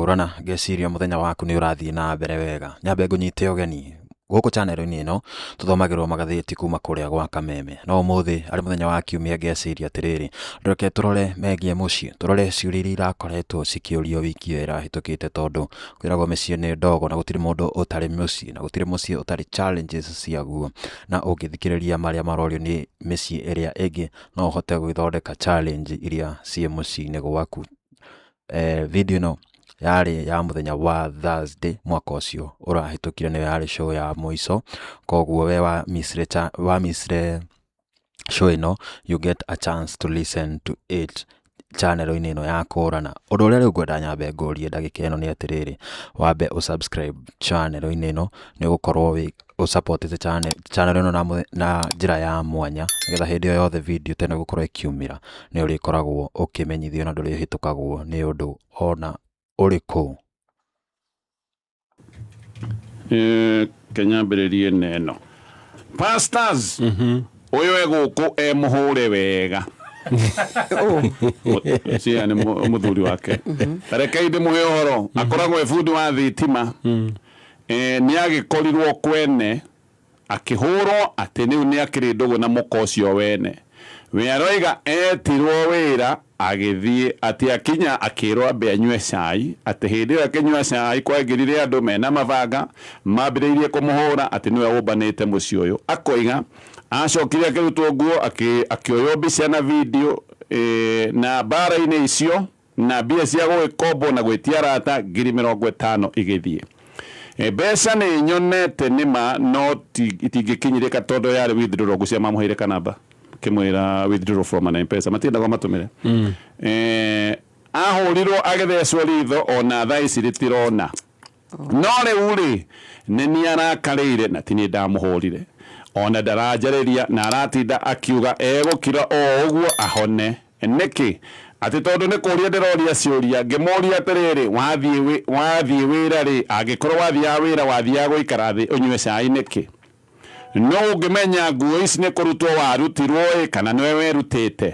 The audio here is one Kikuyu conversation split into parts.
Kũrana, ngeciria mũthenya waku nĩ ũrathiĩ na mbere wega. Nyambe ngũnyite ũgeni gũkũ channel-inĩ ĩno tũthomagĩrwo magathĩti kuma kũrĩa gwa Kameme. No ũmũthĩ arĩ mũthenya wa kiumia ngeciria atĩrĩrĩ, reke tũrore megiĩ mũciĩ, tũrore ciũria iria irakoretwo cikĩũrio wiki ĩyo ĩrahĩtũkĩte tondũ kwĩragwo mĩciĩ nĩ ndogo na gũtirĩ mũndũ ũtarĩ mũciĩ na gũtirĩ mũciĩ ũtarĩ challenges ciaguo. Na ũngĩthikĩrĩria marĩa marorio nĩ mĩciĩ ĩrĩa ĩngĩ no ũhote gwĩthondeka challenge iria ciĩ mũciĩ-inĩ gwaku. Video ĩno yarĩ ya mũthenya wa Thursday mwaka ũcio ũrahĩtũkire nĩyo yarĩ show ya mũico, koguo we wa missire show ĩno you get a chance to listen to it channel-inĩ ĩno ya Kũrana. Ũndũ ũrĩa rĩu ngwenda nyambe ngũrie ndagĩka ĩno nĩ atĩrĩrĩ, wambe ũ subscribe channel-inĩ ĩno nĩ ũgũkorwo wĩ ũ support channel channel ĩno na njĩra ya mwanya nĩgetha hĩndĩ o yothe video ta ĩno ĩgũkorwo ĩkiumĩra nĩ ũrĩkoragwo ũkĩmenyithio na ndũrĩhĩtũkagwo nĩ ũndũ ona ũrĩkũ. Reke nyambĩrĩrie na ĩno. Pastors, ũyũ e gũkũ e mũhũre wega. Cia nĩ mũthuri wake. Ta rekei ndĩmũhe ũhoro. Akoragwo e bundi wa thitima. Nĩ agĩkorirwo kwene akĩhũrwo atĩ rĩu nĩ akĩrĩ ndũgũ na mũka ũcio wene. We aroiga etirwo wĩra agĩthiĩ, atĩ akinya akĩrwo ambe anyue cai, atĩ hĩndĩ ĩyo akĩnyua cai kwaingĩrire andũ mena mabanga mambĩrĩirie kũmũhũra atĩ nĩwe ũmbanĩte mũciĩ ũyũ. Akoiga acokire akĩrutwo nguo akĩoywo mbica na video na mbara-inĩ icio na mbia cia gũgĩkombwo na gwĩtia arata 50,000 igĩthiĩ. Mbeca nĩ nyonete nĩ ma no itingĩkinyĩrĩka tondũ yarĩ withdrawal ngwĩciria mamũheire kanamba makĩmwĩra withdrawal from an M-Pesa matiendaga ũmatũmĩre. Ahũrirwo agĩthecwo ritho ona thaa ici rĩtirona. No rĩu-rĩ, nĩ niĩ arakarĩire, na ti niĩ ndamũhũrire, o na ndaranjarĩria, na aratinda akiuga egũkira o ũguo ahone. Nĩkĩ? Atĩ tondũ nĩ kũũria ndĩroria ciũria, ngĩmũũria atĩrĩrĩ, wathiĩ, wathiĩ wĩra-rĩ, angĩkorwo wathiaga wĩra wathiaga gũikara thĩ ũnyue cai nĩkĩ? Nũ ũngĩmenya nguo ici nĩ kũrutwo warutirwo-ĩ, kana nĩwe werutĩte?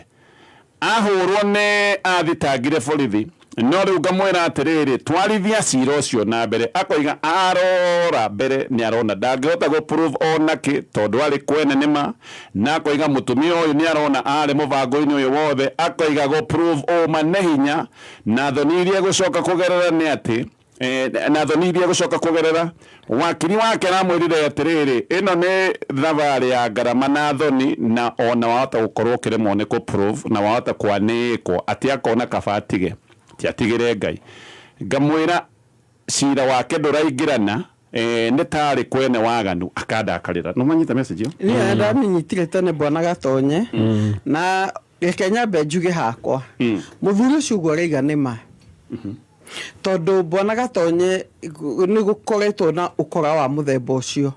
Ahũrwo nĩ athitangire borithi, no rĩu ngamwĩra atĩrĩrĩ, twarithia cira ũcio na mbere. Akoiga arora mbere nĩ arona ndangĩhota gũ prove o nakĩ tondũ arĩ kwene nĩ ma, na akoiga mũtumia ũyũ nĩ arona arĩ mũbango-inĩ ũyũ wothe. Akoiga gũ prove ũma nĩ hinya na thoni iria egũcoka kũgerera nĩ atĩ Na thoni iria egũcoka kũgerera. Wakiri wake aramwĩrire atĩrĩrĩ, ĩno nĩ thabarĩ ya ngarama na thoni na ona wahota gũkorwo ũkĩremwo nĩ kũ prove na wahota kwanĩkwo atĩ akona kaba atige. Ti atigĩre Ngai. Ngamwĩra cira wake ndũraingĩrana nĩ ta arĩ kwene waganu akandakarĩra. Nĩ mwanyita message ĩyo? Niĩ ndamĩnyitire tene bwana Gatonye na reke nyambe njuge hakwa mũthuri ũcio ũguo araiga nĩ ma. Tondũ Bwana Gatonye nĩ gũkoretwo na ũkora wa mũthemba ũcio.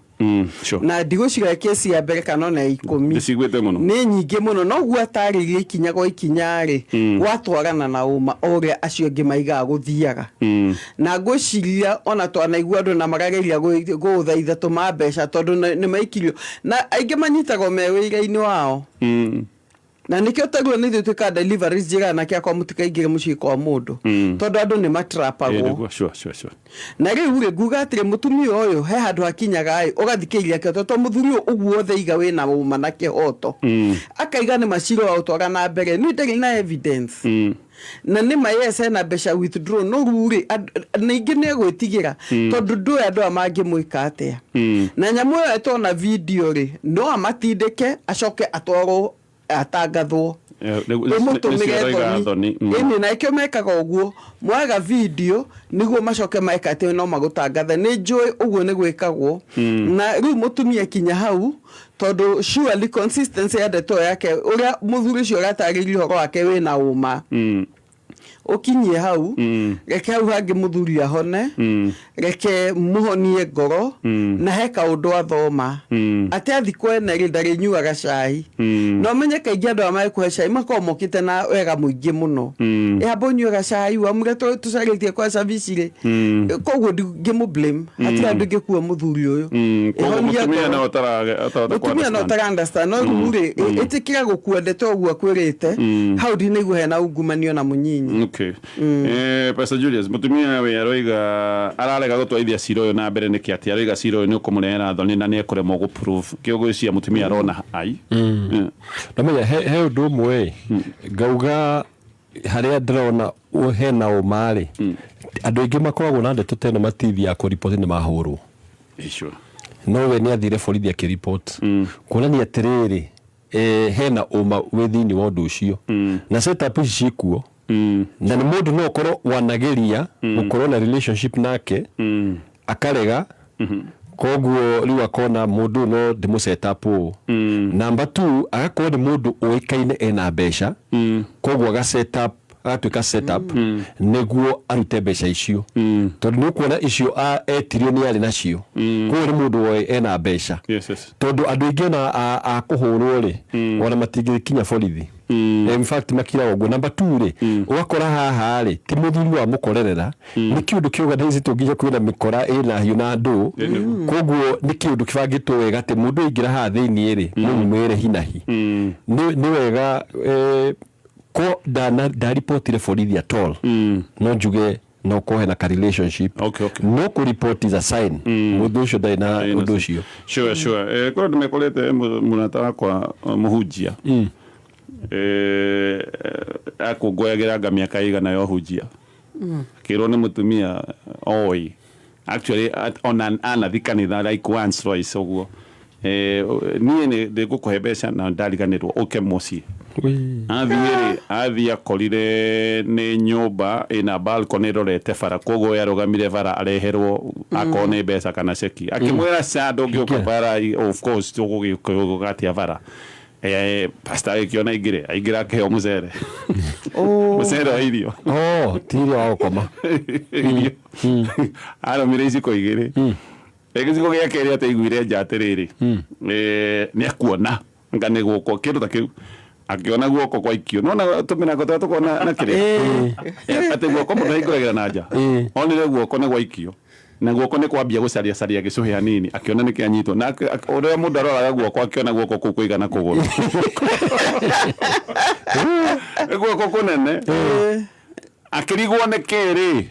Sure. Na ndigwĩciria kesi ya mbere kana ona ya ikũmi. Ndĩciguĩte mũno. Nĩ nyingĩ mũno. No ũguo atarĩirie ikinya gwa ikinya rĩ, gwatwarana na ũma o ũrĩa acio angĩ maigaga gũthiaga. Na ngwĩciria ona twanaigua andũ na marageria gũthaitha tũma mbeca tondũ nĩ maikirio. Na aingĩ manyitagwo me wĩra-inĩ wao. Na nĩkĩo tarĩu nĩ ithuĩ twĩkaga deliveries njĩraga anake akwa mũtikaingĩre mũciĩ kwa mũndũ tondũ andũ nĩ matrapagwo. Nĩguo, sure, sure, sure. Na rĩu rĩ nguga atĩrĩ mũtumia ũyũ he handũ hakinyaga ĩ ũgathikĩrĩria kĩhoto tondũ mũthuri ũyũ ũguo wothe aiga wĩna ũma na kĩhoto akaiga nĩ ma cira ũraũtwara na mbere niĩ ndarĩ na evidence na nĩ ma yes ena mbeca withdraw no rĩu rĩ ningĩ nĩ egwĩtigĩra tondũ ndũĩ andũ aya mangĩmwĩka atĩa na nyamũ ĩyo etona video rĩ no amatindĩke acoke atwarwo atangathwo ĩmũtũmĩre thoni thoni ĩni na ĩkĩo mekaga ũguo moyaga video nĩguo macoke meka atĩ no magũtangathe nĩ njũĩ ũguo nĩ gwĩkagwo na rĩu mũtumia kinya hau tondũ surely consistency ya ndeto ĩyo yake ũrĩa mũthuri ũcio ũratarĩria ũhoro wake wĩna ũma ũkinyie hau reke hau hangĩ mũthuri ahone reke mũhonie ngoro na he kaũndũ athoma atĩ athi kwene rĩ ndarĩnyuaga cai na ũmenye kaingĩ andũ aya magĩkũhe cai makoragwo mokĩte na wega mũingĩ mũno ĩ amba ũnyue gacai wamũre tũcarĩtie kwa cabici rĩ koguo ndingĩmũ blame hatirĩ andũ ingĩkua mũthuri ũyũ Koguo Ĩhonia mũtumia ngoro. no ũtarahota Mũtumia no ũtara understand no rĩu rĩ ĩtĩkĩra gũkua ndeto ũguo akwĩrĩte hau ndinaigua hena ungumania ona mũnyinyi. Okay. Okay. Pastor Julius, mutumia we aroiga ararega gutwarithia cira uyu na mbere niki ati aroiga cira uyu ni ukumurehera thoni na ni ekuremwo gu prove kio gwiciria mutumia arona ai. Namenya he ũndũ ũmwe ngauga harĩa ndĩrona hena ũma rĩ, andũ aingĩ makoragwo na ndeto ta ĩno matithiaga kũriboti nĩ mahũrwo. Sure. No we nĩ athire borithi akĩriboti kuonania atĩrĩrĩ, hena ũma wĩ thĩinĩ wa ũndũ ũcio na setup ici ciĩkuo, na nĩ mũndũ no ũkorwo wanageria gũkorwo na relationship nake akarega, koguo rĩu akona mũndũ ũyũ no ndĩmũ set up ũũ. Number two, agakorwo nĩ mũndũ ũĩkaine ena mbeca, koguo aga set up, agatuĩka set up nĩguo arute mbeca icio, tondũ nĩ ũkuona icio etirio nĩ arĩ nacio, koguo nĩ mũndũ woĩ ena mbeca. Tondũ andũ aingĩ ona a kũhũrwo rĩ, ona matingĩkinya borithi. In fact makiraga ũguo. Number two rĩ, ũgakora haha rĩ ti mũthuri wa mũkorerera, nĩ kĩũndũ kĩorganizĩtwo nginya kwĩna mĩkora ĩna hiũ na ndũ, koguo nĩ kĩũndũ kĩbangĩtwo wega atĩ mũndũ aingĩra haha thĩiniĩ rĩ, mũmwĩre hinahi nĩ wega, ko ndaripotire borithi at all, no njuge no korwo hena ka relationship. No kũ-report is a sign mũndũ ũcio ndarĩ na ũndũ ũcio. Sure. Korwo ndĩmekorete mũrata wakwa mũhunjia, akũngũyagĩra nga mĩaka igana ya ũhunjia, akĩrwo nĩ mũtumia oi actually ona anathi kanitha like once, twice ũguo, niĩ nĩ ndĩgũkũhe mbeca na ndariganĩrwo ũke mũciĩ. Athiĩ rĩ, athiĩ akorire nĩ nyũmba ĩna balcony ĩrorete bara, koguo we arũgamire bara areherwo akorwo nĩ mbeca kana ceki. Akĩmwĩra ca ndũngĩũka bara, of course tũgũgĩũka atia bara. Pastor agĩkĩona aingĩre, aingĩra akĩheo mũcere, mũcere wa irio. Oh, ti irio wa gũkoma. Irio arũmire iciko igĩrĩ. Gĩciko gĩa kerĩ ataiguire nja atĩrĩrĩ, nĩ akuona anga nĩ guoko kĩndũ ta kĩu, akĩona guoko gwaikio nona tũmĩrango tũrĩa tũkoragwo na kĩrĩa atĩ guoko mũndũ ahingũragĩra na nja. Onire guoko nĩ gwaikio na guoko nĩ kwambia gũcaria caria gĩcũhĩ hanini, akĩona nĩ kĩanyitwo na ũrĩa mũndũ aroraga guoko, akĩona guoko kũu kũigana kũgũrũ. Nĩ guoko kũnene. Akĩrigwo nĩ kĩrĩ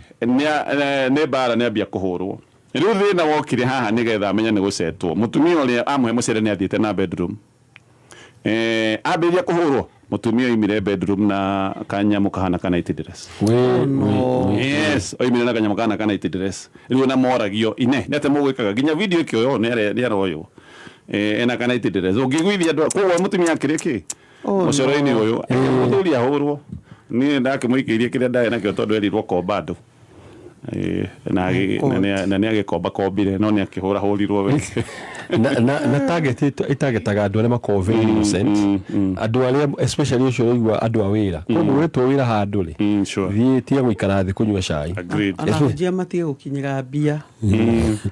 nĩ mbara nĩ ambia kũhũrwo. Rĩu thĩna wokire haha nĩgetha amenye nĩ gũcetwo, mũtumia ũrĩa amũhe mũcere nĩ athiĩte na bedroom, ambĩrĩria kũhũrwo, mũtumia oimire bedroom na kanyamũ kahana ka night dress. We, we, we. Yes, oimire na kanyamũ kahana ka night dress. Rĩu ona moragio ine nĩ atĩ mũgwĩkaga nginya video ĩkĩoywo nĩ aroywo, ena ka night dress ũngĩiguithia andũ. Koguo mũtumia akĩrĩ kĩ mũcoro-inĩ ũyũ mũthuri ahũrwo, niĩ ndakĩmũikĩirie kĩrĩa ndarĩ nakĩo tondũ erirwo komba andũ. Na nĩ agĩkomba kombire no nĩ akĩhũra hũrirwo we. Na target itagetaga andũ arĩa makoragwo very innocent, andũ arĩa especially ũcio ũraigua andũ a wĩra, koguo wetwo wĩra handũ rĩ, thiĩ, tiga gũikara thĩ kũnyua cai. Agreed. Anahunjia matige gũkinyĩra mbia,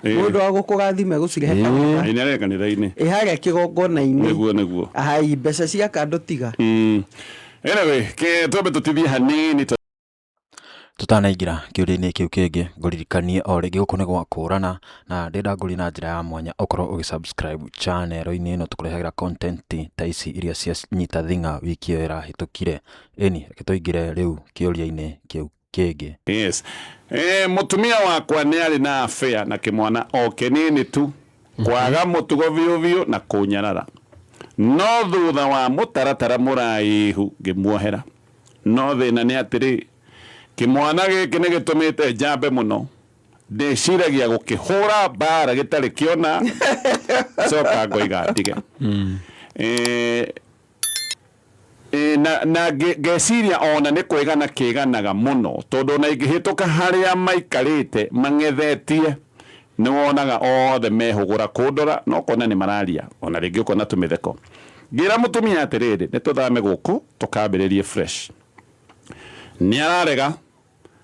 mũndũ wa gũkũrathima gũcirehe kanitha. Ĩ, nĩ kanitha-inĩ. Ĩ harĩa kĩgongona-inĩ. Nĩguo. Ai, mbeca cia kando tiga. Anyway, ke twambe tũtithie hanini. Tũtanaingĩra kĩũria-inĩ kĩu kĩngĩ, ngũririkanie o rĩngĩ gũkũ nĩ gwa kũrana na ndĩrenda ngũrie na njĩra ya mwanya ũkorwo ũgĩ-subscribe channel-inĩ ĩno tũkũrehagĩra content ta ici iria cianyita thing'a wiki ĩyo ĩrahĩtũkire. Ĩni reke tũingĩre rĩu kĩũria-inĩ kĩu kĩngĩ. Yes. Mũtumia wakwa nĩ arĩ na affair na kĩmwana o kĩnini tu, kwaga mũtugo biũ biũ na kũnyarara, no thutha wa mũtaratara mũraihu ngĩmuohera. No thĩna nĩ atĩrĩ, kĩmwana gĩkĩ nĩ gĩtũmĩte njambe mũno, ndĩciragia gũkĩhũra mbara gĩtarĩ kĩona, coka ngoiga ndige. Na ngeciria ona nĩ kwĩgana kĩganaga mũno, tondũ ona ingĩhĩtũka harĩa maikarĩte mang'ethetie nĩ wonaga othe mehũgũra kũndora, no ũkona nĩ mararia, ona rĩngĩ ũkona tũmĩtheko. Ngĩra mũtumia atĩrĩrĩ, nĩ tũthame gũkũ tũkambĩrĩrie fresh, nĩ ararega.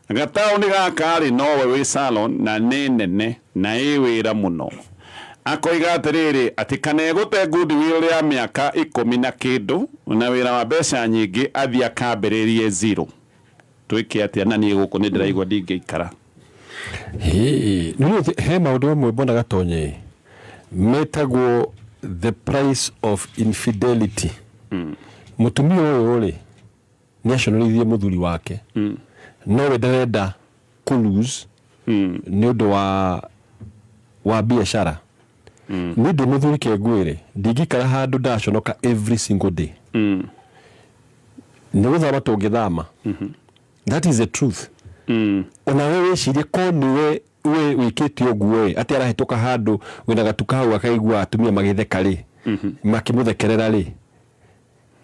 Gataũni gaka rĩ, nowe wĩ salon na nĩ nene na ĩ wĩra mũno. Akoiga atĩrĩrĩ, atĩ kana egũte goodwill ya mĩaka 10 na kĩndũ na wĩra wa mbeca nyingĩ athiĩ akambĩrĩrie zero. Twĩke atĩa? Na niĩ gũkũ nĩ ndĩraigua ndingĩikara. Hĩ, nĩ ũĩ he maũndũ mamwe mbonaga tonye metagwo the price of infidelity. Mũtumia ũyũ rĩ, nĩ aconorithie mũthuri wake. No we ndarenda kũ lose nĩ ũndũ wa biacara. Niĩ ndĩ mũthuri kengwĩrĩ, ndingĩikara handũ ndaconoka every single day. Nĩ gũthama tũngĩthama. That is the truth. Ona we wĩcirie ko nĩwe we wĩkĩte ũguo ĩ, atĩ arahĩtũka handũ wĩna gatuka hau akaigua atumia magĩtheka rĩ, makĩmũthekerera rĩ,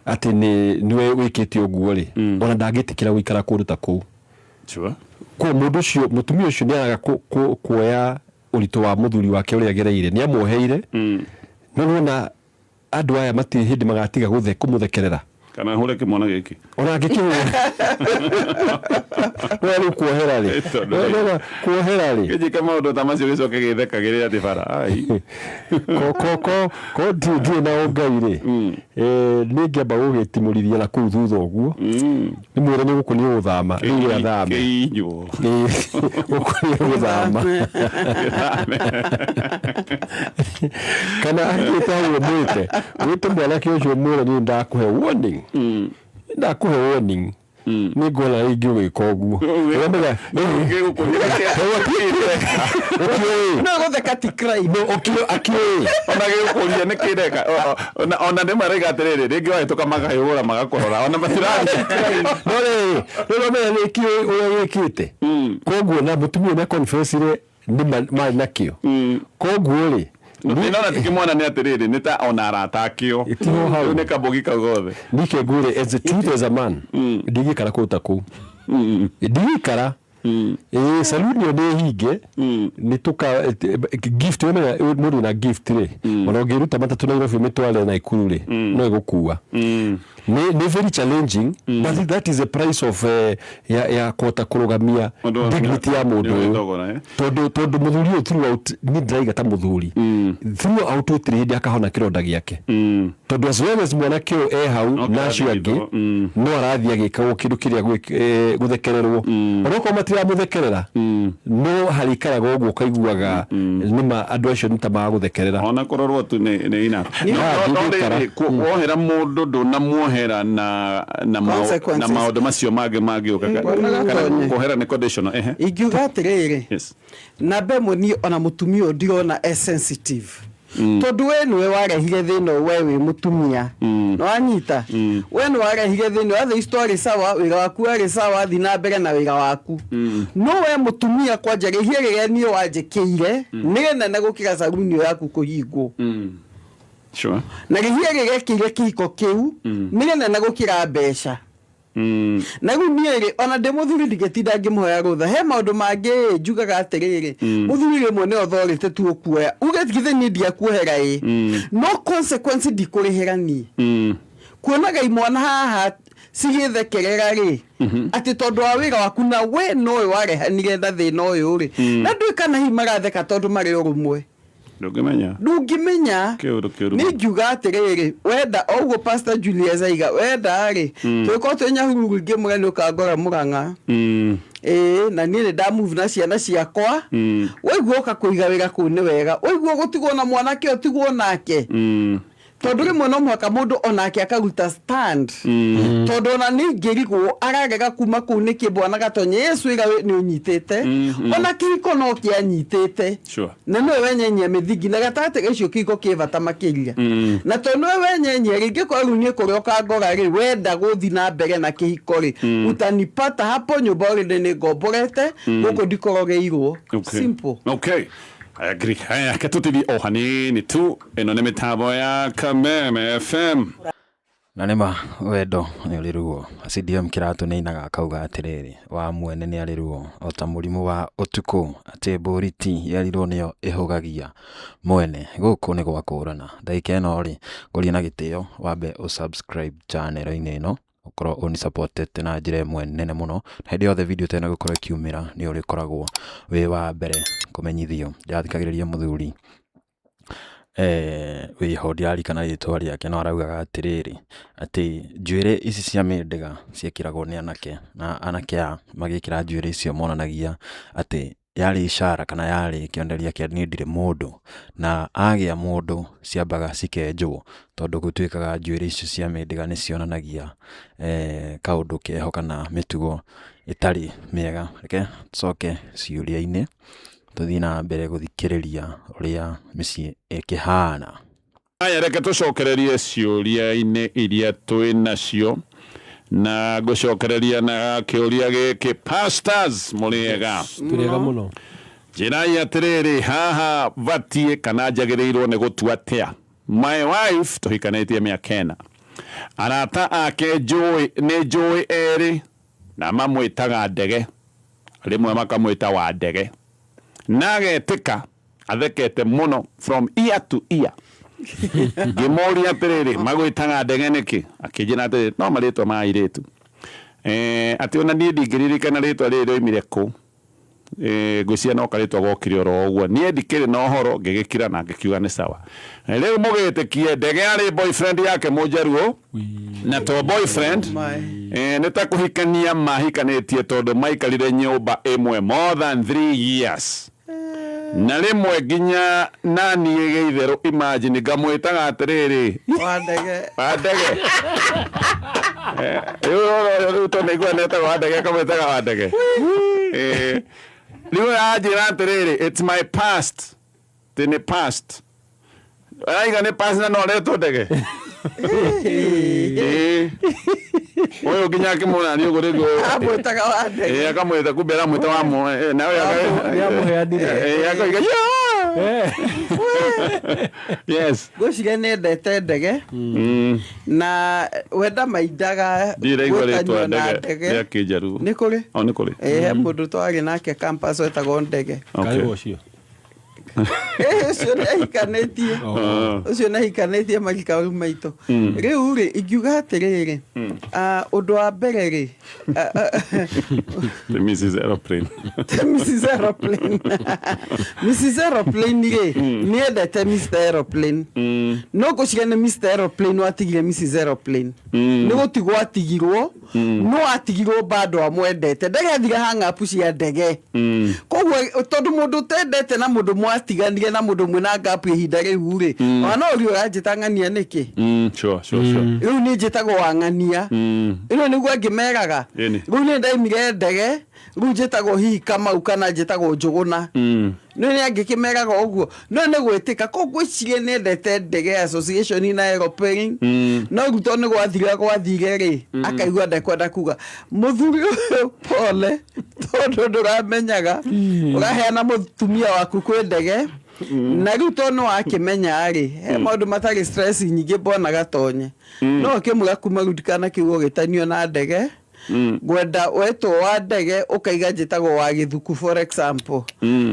atĩ nĩ nĩwe wĩkĩte ũguo rĩ, ona ndangĩtĩkĩra gũikara kũndũ ta kũu. Kwa mũndũ ũcio, mũtumia ũcio nĩ araga kuoya ũritũ wa mũthuri wake ũrĩa agereire, nĩ amuoheire. No nĩwona andũ aya matirĩ hĩndĩ magatiga kũmũthekerera. Kana hũre kĩmwana gĩkĩ. Ona angĩkĩhũra no rĩu kuohera rĩ. Tondũ rĩ. No, kuohera rĩ. Kĩnjĩke maũndũ ta macio gĩcoke gĩthekagĩrĩra atĩ bara ai. Ko ndirĩ na ũngai rĩ, nĩ ngĩamba gũgĩtimũrithia na kũu thutha ũguo, nĩ mwĩre nĩ gũkũ nĩ ũgũthama rĩu, we athame. Kĩinywo. Gũkũ nĩ ũgũthama. Kana angĩte hau ũmwĩte, wĩte mwanake ũcio ũmwĩre, niĩ ndakũhe warning, ndakũhe warning, nĩ nguona rĩngĩ ũgĩka ũguo. Ũramenya, ũkĩũĩ. No gũtheka ti crime. No akĩũĩ. Ona gĩgũkũria nĩ kĩreka, ona nĩ maraiga atĩrĩrĩ, rĩngĩ wahĩtũka makahĩũra magakũrora, ona matirathiĩ. No rĩrĩ, rĩu ũramenya nĩ kĩũĩ ũrĩa wĩkĩte, koguo na mũtumia ũyũ nĩ confessire nĩ marĩ nakĩo, koguo rĩ. Thĩna ona ti kĩmwana, nĩ atĩrĩrĩ, nĩ ta ona arata akĩo. Tiho hau. Rĩu nĩ kambogi kau gothe. Nike ngwĩre, as a truth, as a man, ndingĩikara kũu ta kũu, ndingĩikara. Ĩĩ, saluni ĩyo nĩ hinge, nĩ tũka gift. Wamenya mũndũ na gift rĩ, ona ũngĩruta matatũ Nairobi ũmĩtware Naikuru rĩ, no ĩgũkua. Nĩ very challenging, but that is the price of ya kũhota kũrũgamia dignity ya mũndũ ũyũ. Thogora, eh? Tondũ mũthuri ũyũ throughout nĩ ndĩraiga ta mũthuri throughout gũtirĩ hĩndĩ akahona kĩronda gĩake, tondũ as long as mwanake ũyũ e hau No na acio kĩrathiĩ angĩ, no arathiĩ agĩkagwo kĩndũ kĩrĩa gũthekererwo, onokorwo matiramũthekerera, no harĩikaraga ũguo ũkaiguaga nĩma andũ acio nĩ ta magũthekerera. Ona kũrorwo tu nĩ enough. Ah, No ndingĩikara. rĩrĩ, kuohera mũndũ ndũnamuohera na Consequences. maũndũ macio mangĩ mangĩũka. Bwana Kana Gatonye. kuohera nĩ conditional, ehe. Ingiuga atĩrĩrĩ, namba ĩmwe, niĩ ona mũtumia ũyũ ndirona e sensitive, tondũ we nĩwe warehire thĩna ũyũ, we wĩ mũtumia nĩwanyita, we nĩ warehire thĩna ũyũ. Other twarĩ sawa, wĩra waku warĩ sawa, thi na mbere na wĩra waku, no we mũtumia kwanja rĩhia rĩrĩa niĩ wanjĩkĩire nĩ rĩnene gũkĩra saruni ĩyo yaku kũhingwo. Na rĩhia rĩrekĩire kĩhiko kĩu nĩ rĩnene gũkĩra mbeca. Na rĩu niĩ rĩ, ona ndĩ mũthuri ndingĩtinda ngĩmũhoya rũtha. He maũndũ mangĩ njugaga atĩrĩrĩ, mũthuri rĩmwe nĩ authority tu ũkuoya uge githĩ niĩ ndiakuohera ĩ, no consequence ndikũrĩhĩra niĩ. Kuonaga imwana haha cigĩthekerera rĩ, atĩ tondũ wa wĩra waku, na we nowe warehanire na thĩna ũyũ rĩ, na ndũĩ kana hihi maratheka tondũ marĩ ũrũmwe. Ndũngĩmenya. Ndũngĩmenya. Kĩũndũ kĩũru. Nĩ ngiuga atĩrĩrĩ, wenda o ũguo Pastor Julius aiga, wenda rĩ, twĩkorwo twĩ Nyahururu ngĩmwĩra nĩ ũkangora Mũrang'a. Ĩĩ, na niĩ nĩ ndamove na ciana ciakwa. Waigua ũka kũiga wĩra kũu nĩ wega, waigua gũtigwo na mwanake ũtigwo nake, tondũ rĩmwe no mũhaka mũndũ onake akaruta stand, tondũ ona nĩ ingĩrigwo ararega kuma kũu nĩkĩ. Bwana Gatonye, Yesu ĩra nĩ ũnyitĩte, ona kĩhiko no kĩanyitĩte. Na nĩwe wenyenyia mĩthingi na gatagatĩ ga icio kĩhiko kĩ bata makĩria, na tondũ nĩwe wenyenyia rĩngĩ kwa rĩu niĩ kũrĩa ũkangora rĩ, wenda gũthi na mbere na kĩhiko rĩ, utanipata hapo nyũmba already nĩ ngomborete gũkũ ndikorogeirwo. Simple. Okay. I agree. Haya, reke tũtithie o hanini tu. Ĩno nĩ mĩtambo ya Kameme FM. Na nĩma wendo nĩ ũrĩ ruo. CDM Kĩratũ nĩ ainaga akauga atĩrĩrĩ, wa mwene nĩ arĩ ruo o ta mũrimũ wa ũtukũ, atĩ mbũriti yerirwo nĩyo ĩhũgagia mwene. Gũkũ nĩ gwa kũrana ndagĩka ĩno rĩ, ngũria na gĩtĩo wambe ũsubscribe channel-inĩ ĩno, ũkorwo ũni-supportete na njĩra ĩmwe nene mũno, na hĩndĩ yothe video ta ĩno ĩgũkorwo ĩkiumĩra nĩ ũrĩkoragwo wĩ wa mbere kũmenyithio. Ndĩrathikagĩrĩria mũthuri wĩho, ndirarikana rĩtwa rĩake, no araugaga atĩrĩrĩ, atĩ njuĩrĩ ici cia mĩndĩga ciĩkĩragwo nĩ anake, na anake aya magĩkĩra njuĩrĩ icio monanagia atĩ Yarĩ ishara kana yarĩ kĩonereria kĩa niĩ ndirĩ mũndũ, na agĩa mũndũ ciambaga cikenjwo, tondũ gũtuĩkaga njuĩrĩ icio cia mĩndĩga nĩ cionanagia kaũndũ keho kana mĩtugo ĩtarĩ mĩega. Reke tũcoke ciũria-inĩ tũthiĩ na mbere gũthikĩrĩria ũrĩa mĩciĩ ĩkĩhana. Aya reke tũcokererie ciũria-inĩ iria twĩ nacio na ngũcokereria na kĩũria gĩkĩ. Pastors, mũrĩ ega? Tũrĩ ega mũno. Njĩrai atĩrĩrĩ, haha batiĩ kana njagĩrĩirwo nĩ gũtua atĩa? My wife tũhikanĩtie mĩaka ĩna, arata ake njũĩ nĩ njũĩ erĩ na mamwĩtaga ndege, rĩmwe makamwĩta wa ndege, na agetĩka athekete mũno from ear to ear. Ngĩmũria atĩrĩrĩ, magwĩtaga ndege nĩkĩ? Akĩnjĩra atĩrĩrĩ, no marĩtwa ma airĩtu, atĩ ona niĩ ndingĩririkana rĩtwa rĩrĩ rĩoimire kũ. Ngwĩciria no karĩtwa gokire oro ũguo, niĩ ndikĩrĩ na ũhoro. Ngĩgĩkira na ngĩkiuga nĩ sawa. Rĩu mũgĩtĩkie ndege arĩ boyfriend yake mũnjaruo, na to boyfriend, nĩ ta kũhikania mahikanĩtie, tondũ maikarire nyũmba ĩmwe more than 3 years, na rĩmwe nginya naniĩ gĩitherũ, imagine, ngamwĩtaga atĩrĩrĩ, wa ndege. Wa ndege. Rĩu rĩu tondũ nĩigua netagwo wa ndege, akamwĩtaga wa ndege. Rĩu anjĩra atĩrĩrĩ, it's my past, tĩ nĩ past araiga nĩ past na no aretwo ndege. Ũyũ nginya akĩmwona nĩ ũguo rĩngĩ amwĩtaga wa ndege. Akamwĩta, kumbe aramwĩta wa nawe. Nĩamũheanire. Akoiga yeah. Yes. Ngwĩciria nĩ endete ndege na wenda maindaga Ndiraigua rĩtwa gwĩtanio na ndege rĩa kĩnjaruo. Nĩ kũrĩ. O nĩ kũrĩ. Ĩ, he mũndũ twarĩ nake campus wetagwo ndege. Okay. Karĩ ũcio. Ĩ, ũcio nĩ ahikanĩtie. Ũcio nĩ ahikanĩtie marikabu maitũ. Rĩu rĩ, ingiuga atĩrĩrĩ, ũndũ wa mbere rĩ, The Mrs. Aeroplane. Mrs. Aeroplane, Mrs. Aeroplane rĩ, nĩ endete Mr. Aeroplane, no ngwĩciria nĩ Mr. Aeroplane watigire Mrs. Aeroplane. Nĩ gũtigwo atigirwo, no atigirwo bado amwendete. Ndege athire hang-up cia ndege. Koguo tondũ mũndũ ũtendete na mũndũ mwatiganire na mũndũ mwĩna gap ihinda rĩu rĩ, ona no ũrie ũranjĩta ng'ania nĩkĩ? Sure. Rĩu niĩ njĩtagwo wa ng'ania. Ĩno nĩguo angĩ meraga. Ĩni. Rĩu niĩ ndaimire ndege, rĩu njĩtagwo hihi Kamau kana njĩtagwo Njũgũna. Nĩ nĩ angĩ kĩmeraga ũguo, no nĩ gwĩtĩka. Koguo ngwĩciria nĩ endete ndege, association na aeroplane, no rĩu tondũ nĩ gwathire gwathire rĩ, akaigua ndekwenda kuga. Mũthuri ũyũ, pole, tondũ ndũramenyaga ũraheana mũtumia waku kwĩ ndege, na rĩu tondũ nĩ wakĩmenya rĩ, he maũndũ matarĩ stress nyingĩ mbona gatonye no ũkĩmwĩra kuma rĩu ndikanakiuga ũgĩtanio na ndege. Ngwenda wetwo wa ndege ũkaiga njĩtagwo wa gĩthuku, for example.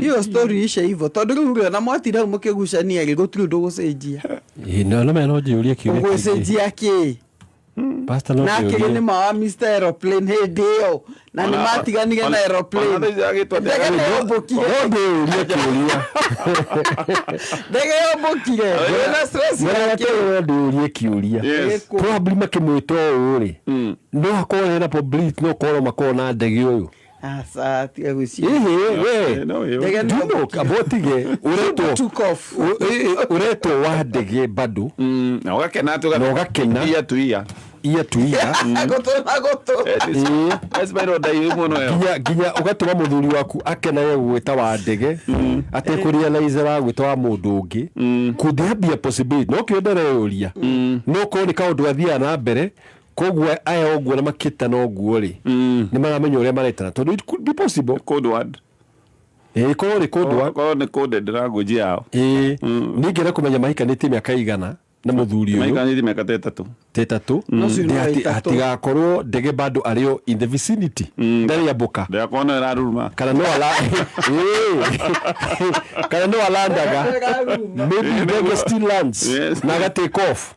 Hiyo story ice hivyo, tondũ rĩu rĩ, ona mwatinda hau mũkĩgucania rĩ, gũtirĩ ũndũ ũgũcenjia. Ĩ, no mena no njĩũrie kĩũria kĩngĩ. Ũgũcenjia kĩ? Pastor, no Na akĩrĩ njĩũrie. nĩ ma wa Mr. Aeroplane hĩndĩ ĩyo na nĩ matiganire na aeroplane. Ona thaa ici agĩtwo Ndege nĩ yombũkire. No ndĩũrie kĩũria. Ndege yombũkire wĩna stress yake. No ndĩũrie kĩũria. Yes. Probably makĩmwĩta ũũ rĩ, no akorwo hena probability no korwo makorwo na ndege ũyũ. Aca, tiga gwĩciria. Ĩhĩ we. No, ĩyo. Ndege nĩ Do you know, amba ũtige ũretwo took off. Ũretwo wa ndege bado. Na ũgakena atĩ Na ũgakena. Ia tu ia. Iya tu iya. Gũtũ na gũtũ. Ĩĩ. Esmairo ndaihu mũno ĩyo. Nginya ũgatũma mũthuri waku akenage gwĩta wa ndege atekũrealize aragwĩta wa mũndũ ũngĩ. Could there be a possibility? No kĩo ndĩreyũria, no korwo nĩ kaũndũ gathiaga na mbere, koguo aya ũguo na makĩtana ũguo rĩ, nĩ maramenya ũrĩa maretana, tondũ it could be possible. Code word. Ĩĩ, korwo nĩ code word. Korwo nĩ coded language yao. Ĩĩ, nĩ ngĩenda kũmenya mahikanĩtie mĩaka igana na mũthuri ũyũ. Maikanĩtie mĩaka ta 3. Ta 3. Ũcio no Ndĩ 3. Hatigakorwo ndege bado arĩ o in the vicinity, ndarĩ ambũka. Ndĩrakorwo no ĩraruruma. Kana no ala Ĩĩ. Kana no alandaga, maybe ndege still lands na aga take off.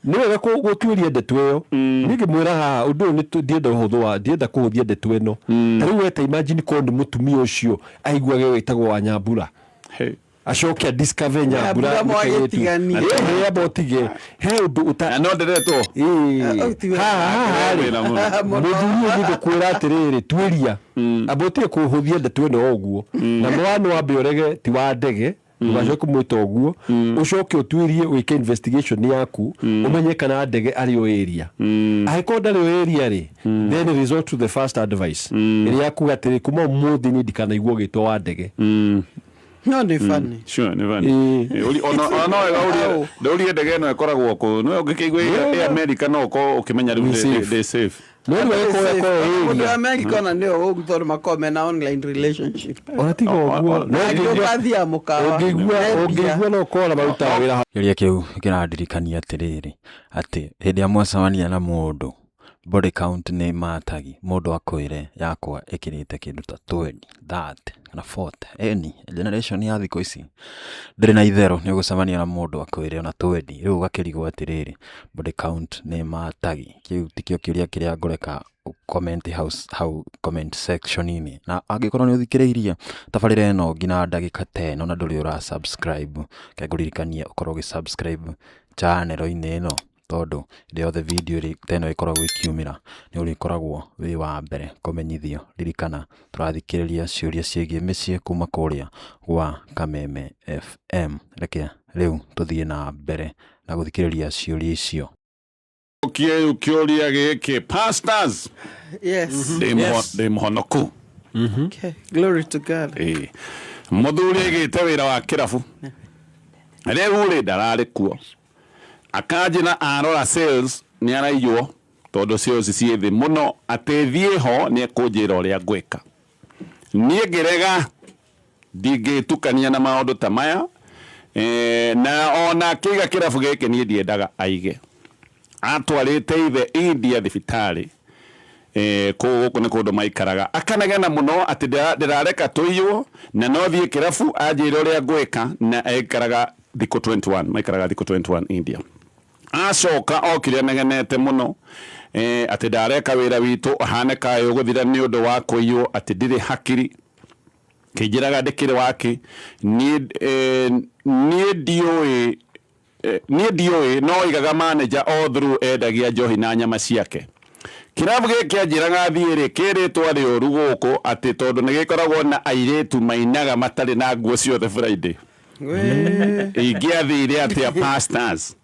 Nĩ wega gũtuĩria ndeto ĩyo. Niĩ ngĩmwĩra haha ũndũ ũyũ ndienda ũhũthũ wa ndienda kũhũthia ndeto ĩno. Ta rĩu weta imagine korwo nĩ mũtumia ũcio aiguage wĩtagwo wa Nyambura. Hey. Acoke a discover Nyambura. Nyambura mwagĩtigania. Ĩĩ, amba ũtige he ũndũ ũta Na no ndĩretwo. Ĩĩ. Oh, ti wega. Haha haha rĩ, Wĩra mũno. mũthuri ũyũ ngũkwĩra atĩrĩrĩ, tuĩria amba ũtige kũhũthia ndeto ĩno o ũguo, na mwana wambe ũrege ti wa ndege, ndũgacoke kũmwĩta ũguo, ũcoke ũtuĩrie, wĩke investigation yaku, ũmenye kana ndege arĩ o area. Angĩkorwo ndarĩ o area rĩ, then resort to the first advice ĩrĩa yakuga atĩrĩ, kuma ũmũthĩ niĩ ndikanaigua ũgĩtwo wa ndege. No nĩ funny. Sure, nĩ funny. Ĩĩ. Ĩ, ona no wega ũrie ndũrie ndege ĩno ĩkoragwo kũ, no ũngĩkĩigua ĩ America no ũkorwo ũkĩmenya rĩu Wĩ safe. ndĩ safe. No rĩu angĩkorwo akorwo Mũndũ wa area America ona nĩo ũru tondũ makoragwo mena online relationship. Ona tiga ũguo, no Angĩ ũngĩigua ũgathiaga mũkawa. ũngĩigua Nembia. ũngĩigua no ũkorwo na marutaga wĩra. Kĩũria kĩu kĩrandirikania atĩrĩrĩ, atĩ hĩndĩ ĩrĩa mwacemania na mũndũ, body count nĩ matagi, mũndũ akwĩre yakwa ĩkĩrĩte kĩndũ ta 20, 30 kana 40. Ĩni generation ya thikũ ici ndĩrĩ na itherũ, nĩ ũgũcemania na mũndũ akwĩre ona 20, rĩu ũgakĩrigwo atĩrĩrĩ, body count nĩ matagi. Kĩu tikĩo kĩũria kĩrĩa ngũreka comment house hau comment section-inĩ. Na angĩkorwo nĩ ũthikĩrĩirie tabarĩra ĩno nginya ndagĩka ta ĩno na ndũrĩ ũra subscribe, reke ngũririkanie ũkorwo ũgĩ subscribe channel-inĩ ĩno, tondũ hĩndĩ yothe video ta ĩno ĩkoragwo ĩkiumĩra nĩ ũrĩkoragwo wĩ wa mbere kũmenyithio. Ririkana tũrathikĩrĩria ciũria ciĩgiĩ mĩciĩ kuma kũrĩa gwa Kameme FM. Reke rĩu tũthiĩ na mbere na gũthikĩrĩria ciũria icio. Kĩu kĩũria gĩkĩ, pastors, Yes. ndĩ mũhonoku. Okay. Glory to God. Ĩĩ. Mũthuri aigĩte wĩra wa kĩrabu, rĩu rĩ ndararĩ kuo, akanjĩra arora sales nĩ araiywo tondũ sales ciĩ thĩ mũno, atĩ thiĩ ho nĩ ekũnjĩra ũrĩa ngwĩka. Niĩ ngĩrega, ndingĩtukania na maũndũ ta maya. Na ona akĩiga kĩrabu gĩkĩ niĩ ndiendaga aige, atwarĩte ithe India thibitarĩ. Kũu gũkũ nĩ kũndũ maikaraga, akanegena mũno atĩ ndĩrareka tũiywo na no thiĩ kĩrabu anjĩre ũrĩa ngwĩka, na aikaraga thikũ 21, maikaraga thikũ 21 India. Acoka okire anegenete mũno, atĩ ndareka wĩra witũ ahane kaĩ ũgũthira nĩ ũndũ wa kũiywo, atĩ ndirĩ hakiri, kĩnjĩraga ndĩkĩrĩ wake niĩ. Niĩ ndiũĩ, niĩ ndiũĩ, no oigaga manager all through endagia njohi na nyama ciake. Kĩrabu gĩkĩ anjĩraga thiĩ rĩ, kĩrĩtwa rĩũru gũkũ, atĩ tondũ nĩ gĩkoragwo na airĩtu mainaga matarĩ na nguo ciothe Friday. Ingĩathire atĩa, pastors?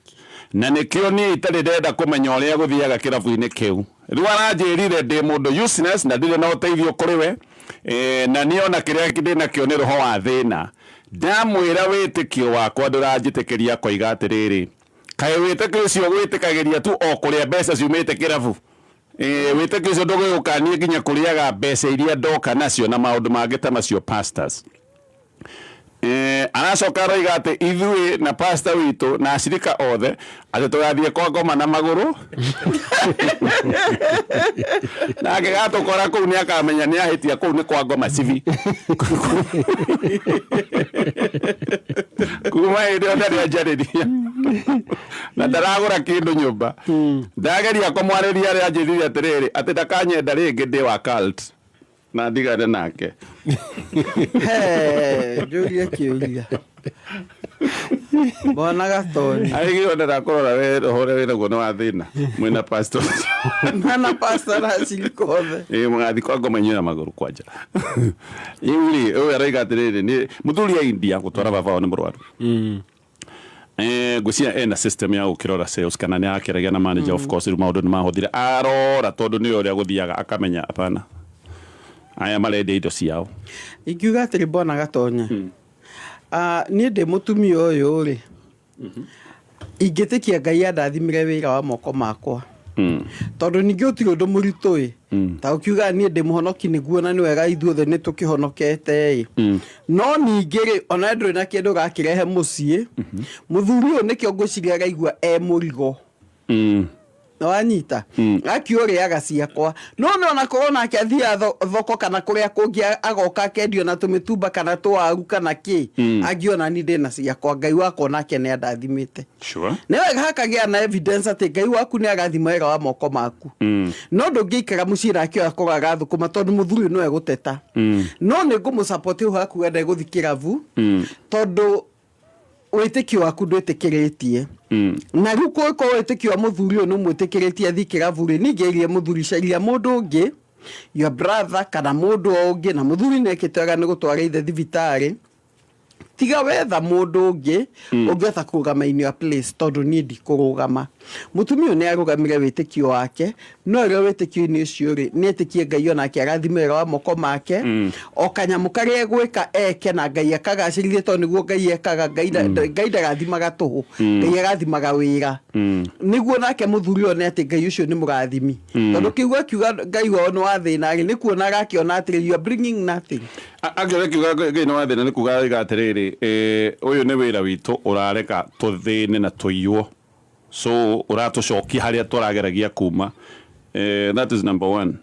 Na nĩkĩo niĩ itarĩ ndenda kũmenya ũrĩa gũthiaga kĩrabu-inĩ kĩu. Rĩu aranjĩrire ndĩ mũndũ useless na ndirĩ na ũteithio kũrĩ we. Na niĩ ona kĩrĩa ndĩ nakĩo nĩ roho wa thĩna. Ndamwĩra wĩtĩkio wakwa ndũranjĩtĩkĩria, koiga atĩrĩrĩ, kaĩ wĩtĩkio ũcio gwĩtĩkagĩria tu o kũrĩa mbeca ciumĩte kĩrabu? Wĩtĩkio ũcio ndũgũgũkanie nginya kũrĩaga mbeca iria ndoka nacio na maũndũ mangĩ ta macio, pastors. Aracoka aroiga atĩ ithuĩ na pastor witũ na acirika othe atĩ tũgathiĩ kwa ngoma na magũrũ, na angĩgatũkora kũu nĩ akamenya nĩ ahĩtia, kũu nĩ kwa ngoma cibi. Kuma hĩndĩ ĩyo ndarĩ anjarĩria na ndaragũra kĩndũ nyũmba. Ndageria kũmwarĩria arĩa anjĩrire atĩrĩrĩ, atĩ ndakanyenda rĩngĩ, ndĩ wa cult na ndigane nake. He, njũrie kĩũria, Bwana Gatoni. Aigĩo ndĩrakũrora we, roho ũrĩa wĩnaguo nĩ wa thĩna mwĩna pastor. Mana pastor na acirika othe. Ĩ, mũgathiĩ kwa ngoma inyuĩ na magũrũ kwanja. Rĩu rĩ, ũyũ aroiga atĩrĩrĩ, nĩ mũthuri a India gũtwara baba wao nĩ mũrwaru. Ngwĩciria ena system ya gũkĩrora sales kana nĩ akĩaragia na manager. Of course rĩu maũndũ nĩ mahũthire, arora tondũ nĩwe ũrĩa gũthiaga akamenya hapana, aya marendia indo ciao. Ingiuga atĩrĩ, Bwana Gatonya, ah, niĩ ndĩ mũtumia ũyũ rĩ, ingĩtĩkia Ngai andathimire wĩra wa moko makwa, tondũ ningĩ ũtirĩ ũndũ mũritũ ĩ ta ũkiuga niĩ ndĩ mũhonoki nĩguo, na nĩ wega ithuothe nĩ tũkĩhonokete ĩ, no ningĩ rĩ, ona ndũrĩ na kĩndũ ũrakĩrehe mũciĩ, mũthuri ũyũ nĩkĩo ngwĩciria araigua e mũrigo. Wanyita aki ũrĩaga ciakwa, no nĩ ona korwo nake athiaga thoko kana kũrĩa kũngĩ, agoka akendio na tũmĩtumba kana tũwaru kana kĩ, angiona ni ndĩna ciakwa, Ngai wakwa nake nĩ andathimĩte. Nĩ wega hakagĩa na evidence atĩ Ngai waku nĩ arathima wĩra wa moko maku. No ndũngĩikara mũciĩ nake ũyũ akorwo arathũkũma, tondũ mũthuri ũyũ no egũteta. No nĩ ngũmũsupport hau hakuga ndegũthi kĩrabu, tondũ wĩtĩkio waku ndwĩtĩkĩrĩtie. Na rĩu kũngĩkorwo wĩtĩkio wa mũthuri ũyũ nĩ ũmwĩtĩkĩrĩtie athiĩ kĩrabu rĩ, ningĩrire mũthuri, caria mũndũ ũngĩ, your brother kana mũndũ o ũngĩ. Na mũthuri nĩ ekĩte wega nĩ gũtwara ithe thibitarĩ. Tiga wetha mũndũ ũngĩ ũngĩhota kũrũgama in your place, tondũ niĩ ndikũrũgama. Mũtumia ũyũ nĩ arũgamire wĩtĩkio wake, no ĩrĩa wĩtĩkio-inĩ ũcio rĩ, nĩ etĩkie Ngai onake arathime wĩra wa moko make. O kanyamũ karĩa egwĩka eke na Ngai akagacĩrithie, tondũ nĩguo Ngai ekaga. Ngai Ngai ndarathimaga tũhũ, Ngai arathimaga wĩra, nĩguo nake mũthuri one atĩ Ngai ũcio nĩ mũrathimi. Tondũ kĩugo akiuga Ngai wao nĩ wa thĩna rĩ, nĩ kuona arakĩona atĩrĩ, you are bringing nothing. Angĩona kiuga Ngai nĩ wa thĩna, nĩ kuga oiga atĩrĩrĩ, ũyũ nĩ wĩra witũ ũrareka tũthĩne na tũiywo, so ũratũcokia harĩa tũrageragia kuma. That is number one.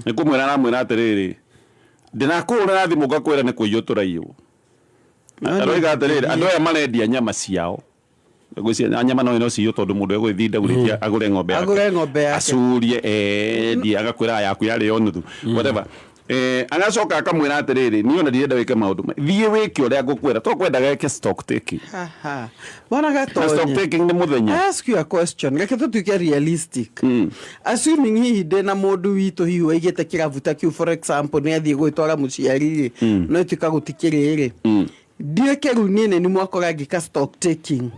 Nĩ kũmwĩra aramwĩra atĩrĩrĩ, ndĩrakũhũrĩra thimũ ngakwĩra nĩ kũiywo tũraiywo. Aroiga atĩrĩrĩ, andũ aya marendia nyama ciao. Ngwĩciria nyama no ciywo, tondũ mũndũ egũgĩthiĩ ndagũrĩtie agũre ng'ombe yake. Agũre ng'ombe yake. Acurie, endie, agakwĩra yaku yarĩ o nuthu, whatever. Agacoka akamwĩra atĩrĩrĩ, niĩ ona ndirenda wĩke maũndũ thiĩ wĩke ũrĩa ngũkwĩra, to kwendaga eke stock taking. Haha. Bwana Na stock Gatonye. taking nĩ mũthenya. I ask you a question. Reke tũtuĩke realistic. Assuming hihi ndĩna mũndũ witũ hihi waigĩte kĩrabu ta kĩu, for example, nĩ athiĩ gwĩtwara mũciari rĩ, no ĩtuĩka gũtikĩrĩ rĩ. Ndiĩke rĩu niĩ nĩ mwakora ngĩka stock taking.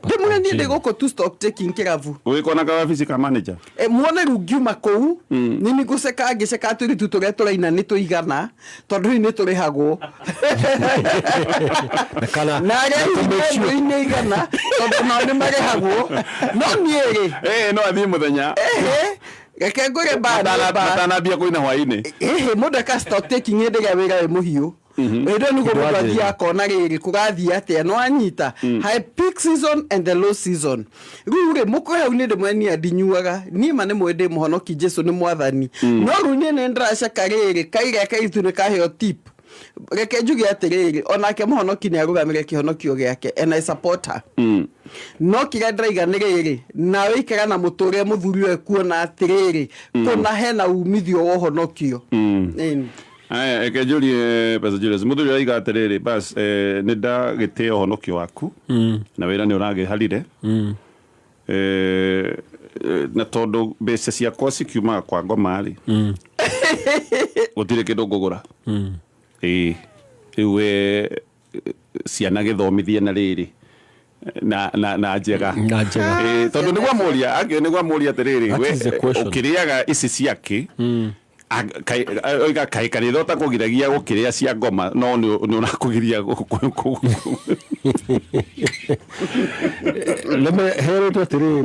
Ndĩmwĩre niĩ ndĩ gũkũ tu stock taking kĩrabu. Ũgĩkorwo na kawabici ka manager. E, muone rĩu ngiuma kũu nĩ nĩ ngũceka ngĩceka tũirĩtu tũrĩa tũraina nĩ tũigana, tondũ hihi nĩ tũrĩhagwo. Na kana na arĩa hihi me igana, tondũ nao nĩ marĩhagwo. No niĩ rĩ, No athiĩ mũthenya. Ehe, reke ngũre matanambia kũina hwaĩ-inĩ. Ĩhĩ, mũndũ eka stock taking hĩndĩ ĩrĩa wĩra wĩ mũhiũ. Hĩndĩ ĩyo nĩguo mũndũ athiĩ akona rĩrĩ kũrathiĩ atĩa. No anyita high peak season and the low season. Rĩu rĩ, mũkũhe hau nĩ ndĩmwe, niĩ ndinyuaga, niĩ ma nĩ mwĩ ndĩ mũhonoki, Jesu nĩ mwathani. No rĩu niĩ nĩ ndĩraceka rĩrĩ kairĩa kairitu nĩ kaheo tip. Reke njuge atĩrĩrĩ, onake mũhonoki nĩ arũgamĩre kĩhonokio gĩake, and I support her. No kĩrĩa ndĩraiga nĩ rĩrĩ, nawe ikara na mũtũrĩre mũthuri ũyũ ekuona atĩrĩrĩ kũna hena umithio wa ũhonokio. Ĩni. Aya, reke njũrie Pastor Julius. Mũthuri araiga atĩrĩrĩ, bas, nĩ ndagĩtĩĩa ũhonokio waku na wĩra nĩ ũragĩharire. Na tondũ mbeca ciakwa cikiumaga kwa ngoma rĩ, gũtirĩ kĩndũ ngũgũra. Ĩĩ, rĩu we ciana gĩthomithie na rĩrĩ na njega. Na njega. Ĩĩ, tondũ nĩguo amũria akĩo, nĩguo amũria atĩrĩrĩ, That we is the question. ũkĩrĩaga ici ciake, oiga kaĩ kanitha ũtakũgiragia gũkĩrĩa cia ngoma, no nĩ ũrakũgiria Nĩme herĩtwo atĩrĩrĩ,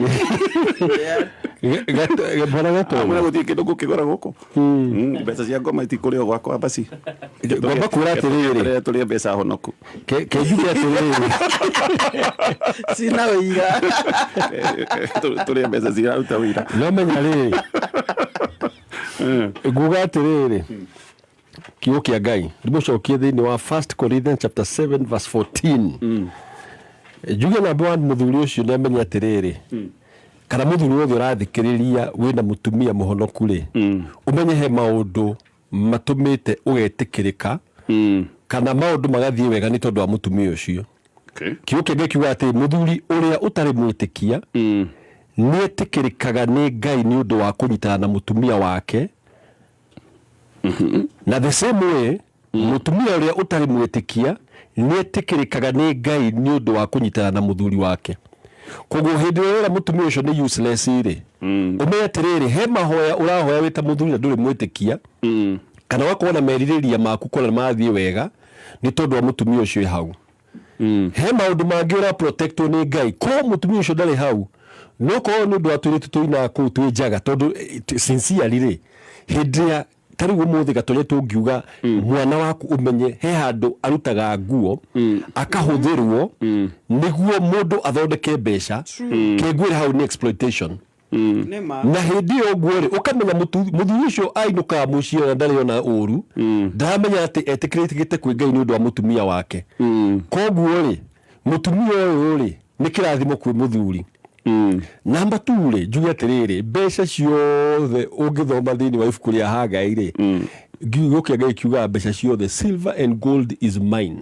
bwana Gatonye. Amwĩra gũtirĩ kĩndũ ngũkĩgũra gũkũ. Mbeca cia ngoma itikũrĩo gwakwa basi. Ngwamba kwĩra atĩrĩrĩ. Tũrĩe mbeca honoku. Ke njuge atĩrĩrĩ. Cina wĩira. Tũrĩe mbeca ciraruta wĩra. No menya rĩrĩ, nguga atĩrĩrĩ, kiugo kĩa Ngai ndimũcokie thĩinĩ wa 1 Corinthians chapter 7 verse 14. Njuge number one, mũthuri ũcio nĩ amenye atĩrĩrĩ, kana mũthuri wothe ũrathikĩrĩria wĩna mũtumia mũhonoku rĩ, ũmenye he maũndũ matũmĩte ũgetĩkĩrĩka kana maũndũ magathiĩ wega nĩ tondũ wa mũtumia ũcio. Kiugo kĩa Ngai kiugaga atĩ mũthuri ũrĩa ũtarĩ mwĩtĩkia nĩ etĩkĩrĩkaga nĩ Ngai nĩ ũndũ wa kũnyitana na mũtumia wake, na the same way mũtumia ũrĩa ũtarĩ mwĩtĩkia nĩ etĩkĩrĩkaga nĩ Ngai nĩ ũndũ wa kũnyitana na mũthuri wake. Koguo hĩndĩ ĩrĩa wera mũtumia ũcio nĩ useless rĩ, ũmenye atĩrĩrĩ, he mahoya ũrahoya wĩ ta mũthuri na ndũrĩ mwĩtĩkia, kana ũgakorwo na merirĩria maku kũrĩa marathiĩ wega nĩ tondũ wa mũtumia ũcio wĩ hau. He maũndũ mangĩ ũra protectwo nĩ Ngai korwo mũtumia ũcio ndarĩ hau. No korwo nĩ ũndũ wa tũirĩtu tũinaga kũu twĩ njaga, tondũ sincerely rĩ, hĩndĩ ĩrĩa ta rĩu ũmũthĩ Gatonye tũngiuga mwana waku ũmenye he handũ arutaga nguo akahũthĩrwo nĩguo mũndũ athondeke mbeca, kĩngwĩra hau nĩ exploitation. Nĩ ma. Na hĩndĩ ĩyo ũguo rĩ, ũkamenya mũthuri ũcio ainũkaga mũciĩ ona ndarĩ ona ũru, ndaramenya atĩ etĩkĩrĩkĩte kwĩ Ngai nĩ ũndũ wa mũtumia wake. Koguo rĩ, mũtumia ũyũ rĩ, nĩ kĩrathimo kwĩ mũthuri. Namba tu rĩ, njuge atĩrĩrĩ, mbeca ciothe ũngĩthoma thĩinĩ wa ibuku rĩa Hagai rĩ, kiugo kĩa Ngai kiugaga mbeca ciothe, silver and gold is mine.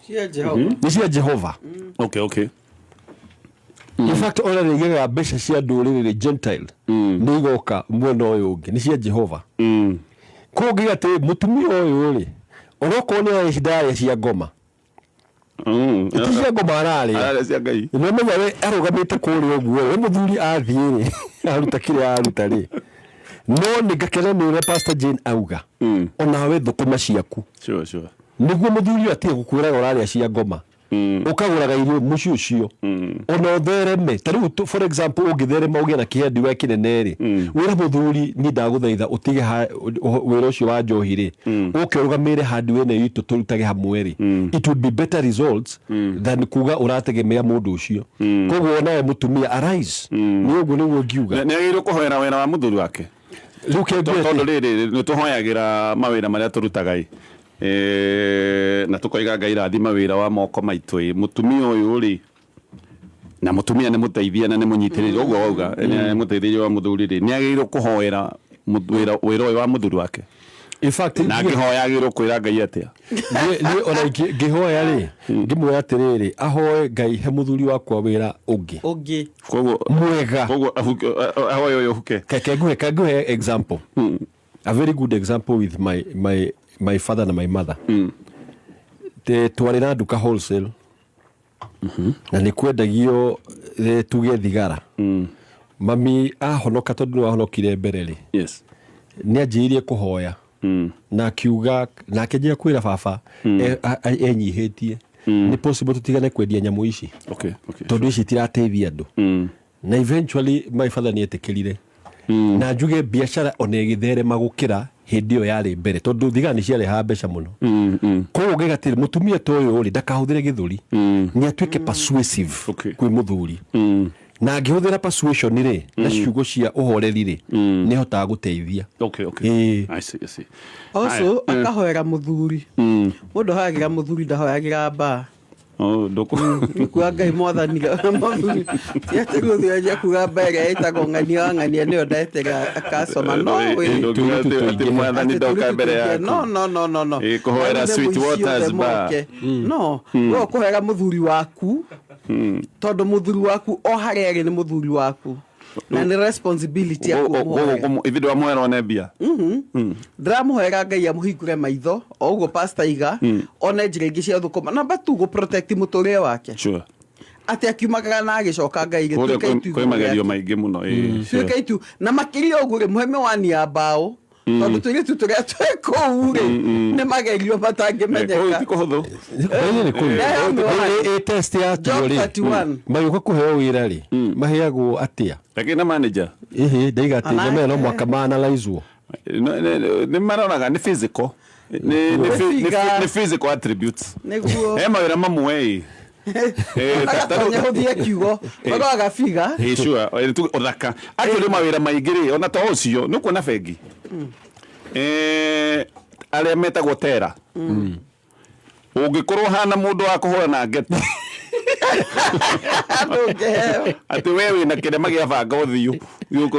Cia Jehova. Nĩ cia Jehova. Okay. In fact, ona rĩigaga mbeca cia ndũrĩrĩ rĩ, Gentile, nĩ igoka mwena ũyũ ũngĩ, nĩ cia Jehova. Koguo ngiuga atĩ mũtumia ũyũ rĩ, onokorwo nĩ ararĩa ndararĩa cia ngoma, ti cia ngoma ararĩa. Ararĩa cia Ngai. Nĩũmenya we arũgamĩte kũrĩa ũguo, we mũthuri athiĩ rĩ, aruta kĩrĩa aruta rĩ, no nĩ ngakena nĩ ũrĩa Pastor Jane auga, onawe thũkũma ciaku. Sure. Nĩguo mũthuri ũyũ atige gũkwĩraga ũrarĩa cia ngoma, ũkagũraga irio mũciĩ ũcio, ona ũthereme. Ta rĩu for example, ũngĩtherema ũgĩe na kĩhandiwe kĩnene rĩ, wĩra mũthuri, niĩ ndagũthaitha ũtige wĩra ũcio wa njohi rĩ, ũke ũrũgamĩrĩre handiwe ĩno itũ tũrutage hamwe rĩ, it would be better results than kuga ũrategemea mũndũ ũcio. Koguo onawe mũtumia arise, nĩ ũguo nĩguo ngiuga. Nĩ agĩrĩirwo kũhoera wĩra wa mũthuri wake. Rĩu kĩnguo Tondũ rĩrĩ, nĩ tũhoyagĩra mawĩra marĩa tũrutaga ĩ, na tũkoiga Ngai rathima wĩra wa moko maitũ ĩ. Mũtumia ũyũ rĩ, na mũtumia nĩ mũteithia na nĩ mũnyitĩrĩri, ũguo wauga, nĩ mũteithĩrĩria wa mũthuri rĩ, nĩ agĩrĩirwo kũhoera wĩra ũyũ wa mũthuri wake. In fact, Na angĩhoya agĩrĩirwo kwĩra Ngai atĩa? Niĩ ona ngĩhoya rĩ, ngĩmwĩra atĩrĩrĩ, ahoe Ngai he mũthuri wakwa wĩra ũngĩ. Ũngĩ. Koguo Mwega. Koguo ahoe ũyũ ũhuke. Ke nguhe example. A very good example with my father and my mother. Twarĩ na nduka wholesale. Na nĩ kwendagio tuge thigara. Mami ahonoka tondũ nĩ wahonokire mbere rĩ. Nĩ anjĩrĩirie kũhoya. Na akiuga, na akĩanjia kwĩra baba, enyihĩtie. Nĩ possible tũtigane kwendia nyamũ ici. Tondũ ici itirateithia andũ. Na eventually my father nĩ etĩkĩrire. Na njuge biacara ona ĩgĩtherema gũkĩra hĩndĩ ĩyo yarĩ mbere, tondũ thigara nĩ ciarehaga mbeca mũno. Koguo ngaiga atĩrĩ, mũtumia ta ũyũ rĩ, ndakahũthĩre gĩthũri, nĩ atuĩke persuasive kwĩ mũthuri. Na angĩhũthĩra persuasion rĩ, na ciugo cia ũhoreri rĩ, nĩ ahotaga gũteithia. I see, I see. Also, akahoera mũthuri. Mũndũ ahoyagĩra mũthuri, ndahoyagĩra mbaa. Oh, ndũkũ. Nĩ kuga Ngai mwathani mũthuri. Ti atĩ rĩu ũthiĩ wanjie kuga mbaa ĩrĩa ĩtagwo ng'ania wa ng'ania nĩyo ndetera akacoma. No, wĩ. Ndũkiuga atĩ mwathani Atĩ ndoka mbere yaku. No, no, no, no, no. Kũhoera Rĩu nĩ Sweet mũici Waters othe bar. moke. No, we ũkũhoera mũthuri waku, tondũ mũthuri waku o harĩa arĩ nĩ mũthuri waku. Na nĩ responsibility yaku ũmũhoere. Ithuĩ ndwamũhera one mbia. Ndĩramũhoera Ngai amũhingũre maitho o ũguo pastor iga, one njĩra ingĩ cia thũkũma. Number two, gũ protect mũtũrĩre wake. Atĩ akiumagara na agĩcoka Ngai rĩ, Kũrĩa tuĩka itu kwĩ igũrũ magerio rĩake. maingĩ mũno, Tuĩka itu. Na makĩria ũguo rĩ, mũhe mĩwani ya mbaũ. Tondũ tũirĩtu tũrĩa twĩ kũu rĩ, nĩ magerio matangĩmenyeka. Kũu ti kũhũthũ. Nĩ kũu. Nĩ mĩwani. Test ya tuo Job rĩ, 31. magĩũka kũheo wĩra rĩ, maheagwo atĩa? Lakini na manager. Ĩhĩ, ndaiga atĩ Ana- nyamũ ĩyo no mũhaka ma-analyzwo. Nĩ maroraga nĩ physical. Nĩ physical attributes. Nĩguo. He mawĩra mamwe ĩ. Agatonya hũthie kiugo. Maroraga figa. Sure. Ũthaka. Actually mawĩra maingĩ rĩ, ona to ũcio, nĩ ũkuona bengi. Arĩa metagwo tera. Ũngĩkorwo hana mũndũ wa kũhũra na ngeta. Ndũngĩheo. Atĩ we wĩna kĩrema gĩa banga ũthiũ. Ũgoka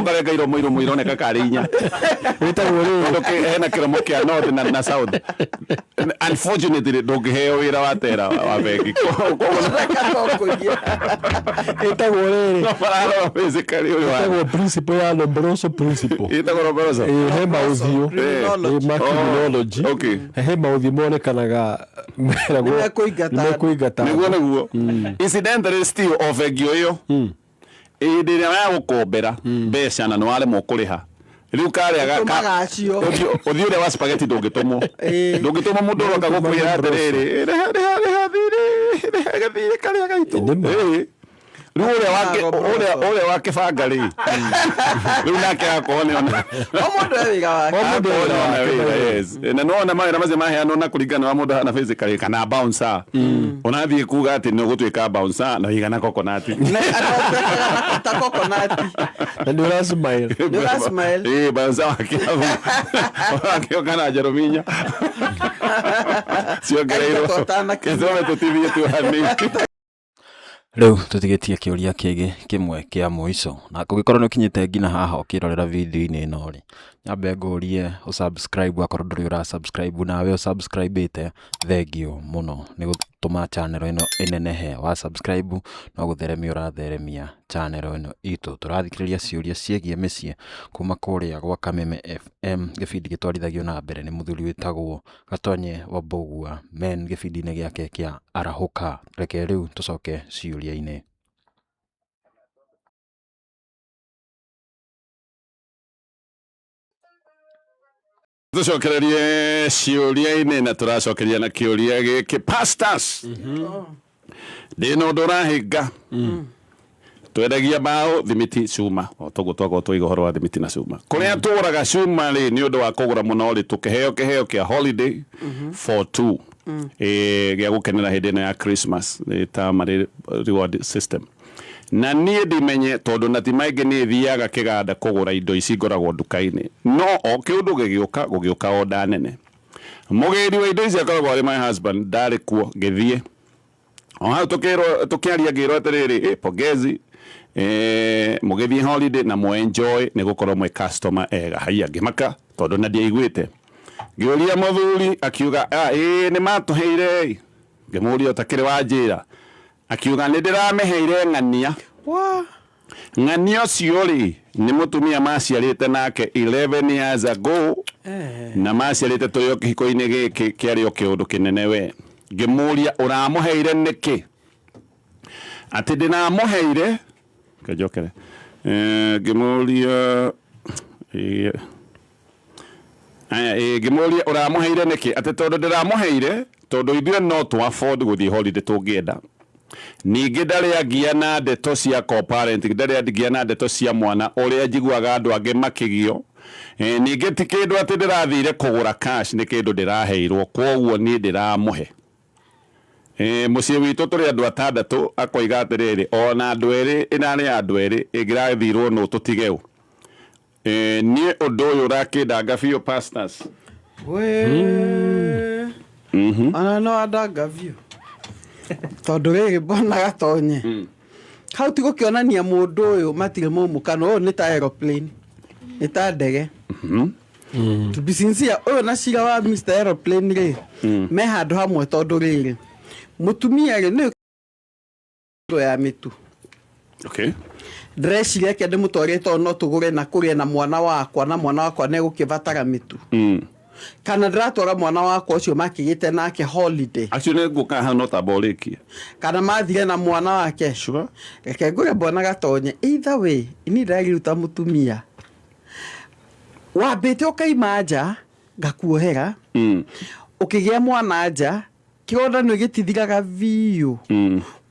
ũkarenga iromo iromo ironeka karĩ inya. Wĩtagwo rĩrĩ. Tondũ hena kĩromo kĩa north na south. Unfortunately ndũngĩheo wĩra wa tera wa bengi. Koguo Ũthaka to kũiya. Ĩtagwo rĩrĩ. no mararora basically ũyũ wa. Ĩtagwo principle ya Lombroso principle. Ĩtagwo Lombroso. He maũthiũ. Criminology. Ma criminology. Oh, okay. He maũthiũ monekanaga meragwo Nĩmekũingata andũ. nĩmekũingata Nĩguo nĩguo. Incidentally still o bengi o ĩyo. Hĩndĩ ĩrĩa ya gũkombera mbeca na nĩ waremwo kũrĩha. Rĩu karĩa Ũtũmaga acio. Ũthiũ ũrĩa wa spaghetti ndũngĩtũmwo. Ndũngĩtũmwo mũndũ ũroka gũkwĩra atĩrĩrĩ, rĩha, rĩha, rĩha thirĩ, rĩha gathirĩ karĩa gaitũ. Nĩ ma. Rĩu ũrĩa wake Rob ũrĩa Rosso. ũrĩa wa kĩbanga rĩ, rĩu nake akorwo nĩ ona O mũndũ e wĩra wake. O mũndũ e wĩra wake, yes. Na nona mawĩra macio maheanwo na kũringana na mũndũ ahana physically kana bouncer. Ũrathiĩ kuga atĩ nĩ ũgũtuĩka bouncer na ũigana coconut. Na anaonekaga ta coconut. Na nĩ ũra smile. Nĩ ũra smile. Ĩĩ, bouncer wa kĩrabu. Ũrakĩoka na njeruminya. Ciongereirwo. Kahinda totanakinya. Gĩtũme tũtithie tu hanini. Rĩu tũtigĩtie kĩũria kĩngĩ kĩmwe kĩa mũico, na kũngĩkorwo nĩ ũkinyĩte nginya haha ũkĩrorera video-inĩ ĩno rĩ, nyambe ngũrie ũ subscribe akorwo ndũrĩ ũra subscribe, nawe ũ subscribe ĩte thengio mũno nĩ gũtũma channel ĩno ĩnenehe. Wa subscribe no gũtheremia ũratheremia channel ĩno itũ. Tũrathikĩrĩria ciũria ciĩgiĩ mĩciĩ kuma kũrĩa gwa Kameme FM, gĩbindi gĩtwarithagio na mbere nĩ mũthuri wĩtagwo Gatonye wa Mbũgua men gĩbindi-inĩ gĩake kĩa Arahũka. Reke rĩu tũcoke ciũria-inĩ. Tũcokererie ciũria-inĩ na tũracokeria na kĩũria gĩkĩ, pastors, ndĩna ũndũ ũrahinga. Twendagia mbaũ, thimiti, cuma, o toguo twakorwo twaiga ũhoro wa thimiti na cuma. Kũrĩa tũgũraga cuma rĩ, nĩ ũndũ wa kũgũra mũno rĩ, tũkĩheo kĩheo kĩa holiday for two, gĩa gũkenera hĩndĩ ĩno ya Christmas, ta marĩ reward system. Na niĩ ndimenye tondũ na ti maingĩ niĩ thiaga kĩganda kũgũra indo ici, ngoragwo nduka-inĩ, no o kĩũndũ gĩgĩũka gũgĩũka order nene. Mũgĩri wa indo ici akoragwo arĩ my husband, ndarĩ kuo. Ngĩthiĩ o hau tũkĩrwo, tũkĩaria, ngĩrwo atĩrĩrĩ, pongezi, mũgĩthiĩ holiday na mũ enjoy nĩ gũkorwo mwĩ customer ega. Haiya, ngĩmaka tondũ na ndiaiguĩte. Ngĩũria mũthuri, akiuga, "Ah, ĩĩ, nĩ matũheire." Ngĩmũria, "Ũtakĩrĩ wanjĩra?" Akiuga, "Nĩ ndĩramĩheire ng'ania." Wa. Ng'ania ũcio rĩ, nĩ mũtumia maciarĩte nake 11 years ago, na maciarĩte tũrĩ o kĩhiko-inĩ gĩkĩ, kĩarĩ o kĩũndũ kĩnene we. Ngĩmũria, "Ũramũheire nĩkĩ?" Atĩ ndĩramũheire kenjokere. Ngĩmũria, aya, ngĩmũria, "Ũramũheire nĩkĩ?" Atĩ tondũ ndĩramũheire tondũ ithuĩ no tũ afford gũthiĩ holiday tũngĩenda. Ningĩ ndarĩ angia na ndeto cia co-parenting, ndarĩ angia na ndeto cia mwana ũrĩa njiguaga andũ angĩ makĩgio. Ningĩ ti kĩndũ atĩ ndĩrathire kũgũra cash, nĩ kĩndũ ndĩraheirwo, kwoguo niĩ ndĩramũhe. Mũciĩ witũ tũrĩ andũ atandatũ, akoiga atĩrĩrĩ, ona andũ erĩ, ĩnarĩ ya andũ erĩ ĩngĩrathirwo nũ tũtige ũ. Niĩ ũndũ ũyũ ũrakĩndanga biũ, pastors. We. Ona no andanga biũ tondũ rĩrĩ, mbona Gatonye hau ti gũkĩonania mũndũ ũyũ matirĩ maumũkano. Ũyũ nĩ ta aeroplane, nĩ ta ndege. To be sincere, ũyũ na cira wa Mr Aeroplane rĩ, me handũ hamwe, tondũ rĩrĩ, mũtumia rĩ, nĩ ya mĩtu. Ndĩreciria eke ndĩmũtwarĩre tondũ no tũgũre na kũrĩe na mwana wakwa, na mwana wakwa nĩ egũkĩbatara mĩtu, kana ndĩratwara mwana wakwa ũcio makĩgĩte nake holiday. Acio nĩ ngũka hau no tamba ũrĩkie. Kana mathire na mwana wake. Reke ngũre mbona Gatonye, either way ini ndĩragiruta mũtumia wambĩte ũkaima nja ngakuohera, ũkĩgĩa mwana nja, kĩronda nĩ gĩtithiraga biũ.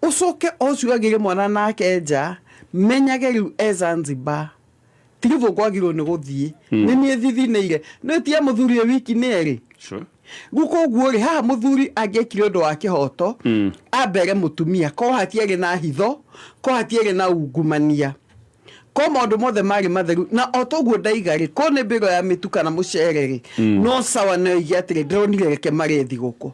Ũcoke ũcio agĩre mwana nake nja, menyage rĩu e Zanzibar tirĩguo kwagĩrĩirwo nĩ gũthiĩ, nĩ niĩ thithinĩire nĩ tia mũthuri ĩ wiki nĩ erĩ. Rĩu koguo rĩ, haha mũthuri angĩekire ũndũ wa kĩhoto, ambere mũtumia ko hatiarĩ na hitho, ko hatiarĩ na ungumania, ko maũndũ mothe marĩ matheru, na o toguo ndaiga rĩ, ko nĩ mbĩro ya mĩtu kana mũcere rĩ, no sawa, no oige atĩrĩ, "Ndĩronire, reke marĩe thigũkũ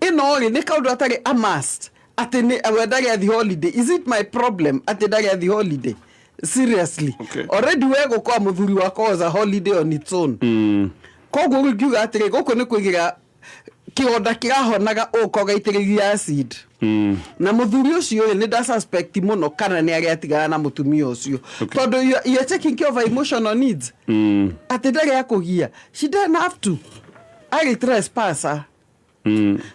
ĩno." Rĩ, nĩ kaũndũ atarĩ a must atĩ nĩ we ndarĩ athi holiday. Is it my problem atĩ ndarĩ athi holiday? Seriously? Already we gũkorwo mũthuri wakwa was a holiday on its own. Koguo rĩu ngiuga atĩrĩ, gũkũ nĩ kwĩgĩra kĩronda kĩrahonaga, ũka ũgaitĩrĩria acid. Na mũthuri ũcio rĩ, nĩ nda suspect mũno kana nĩ arĩa atigana na mũtumia ũcio, tondũ you are taking care of her emotional needs, atĩ ndarĩ akũgia. She doesn't have to, arĩ trespasser.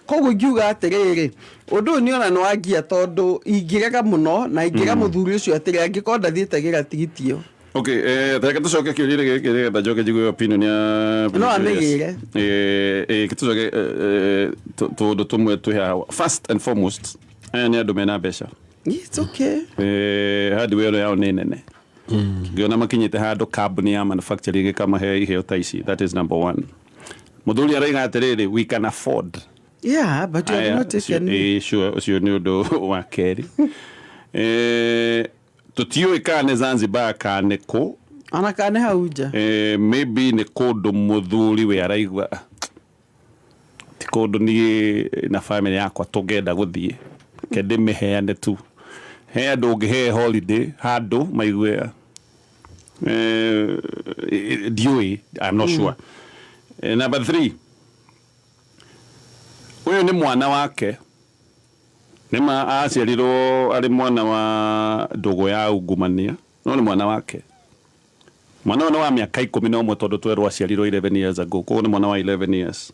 Koguo ingiuga atĩrĩrĩ, ũndũ ũyũ nĩona nĩ wangia, tondũ ingĩrega mũno na ingĩra mũthuri ũcio atĩrĩ, angĩkorwo ndathiĩte gĩra tigiti ĩyo. Okay, reke tũcoke kĩũria gĩkĩ nĩgetha njoke njigue opinion ya No amĩgĩre. Tũcoke tũũndũ tũmwe twĩ haha. First and foremost, aya nĩ andũ mena mbeca. It's okay. Hardware ĩno yao nĩ nene, ngĩona makinyĩte handũ kambuni ya manufacturing ĩkamahe iheo ta ici. That is number one. Mũthuri araiga atĩrĩrĩ, we can afford. Yeah, but you have Aya, not taken me. Sure, ũcio nĩ ũndũ wa kerĩ. Tũtiũĩ kana nĩ Zanzibar kana nĩ kũ. Ona kana nĩ hau nja. Maybe nĩ kũndũ mũthuri we araigua, "Ah, ti kũndũ niĩ na family yakwa tũngĩenda gũthiĩ, ke ndĩmĩheane tu." He andũ ũngĩhe holiday handũ maigue, ndiũĩ, I'm not sure. Number three, ũyũ nĩ mwana wake, nĩma aciarirwo arĩ mwana wa ndũgũ ya ungumania, no nĩ mwana wake. Mwana ũyũ nĩ wa mĩaka 11, tondũ twerwo aciarirwo 11 years ago, koguo nĩ mwana wa 11 years,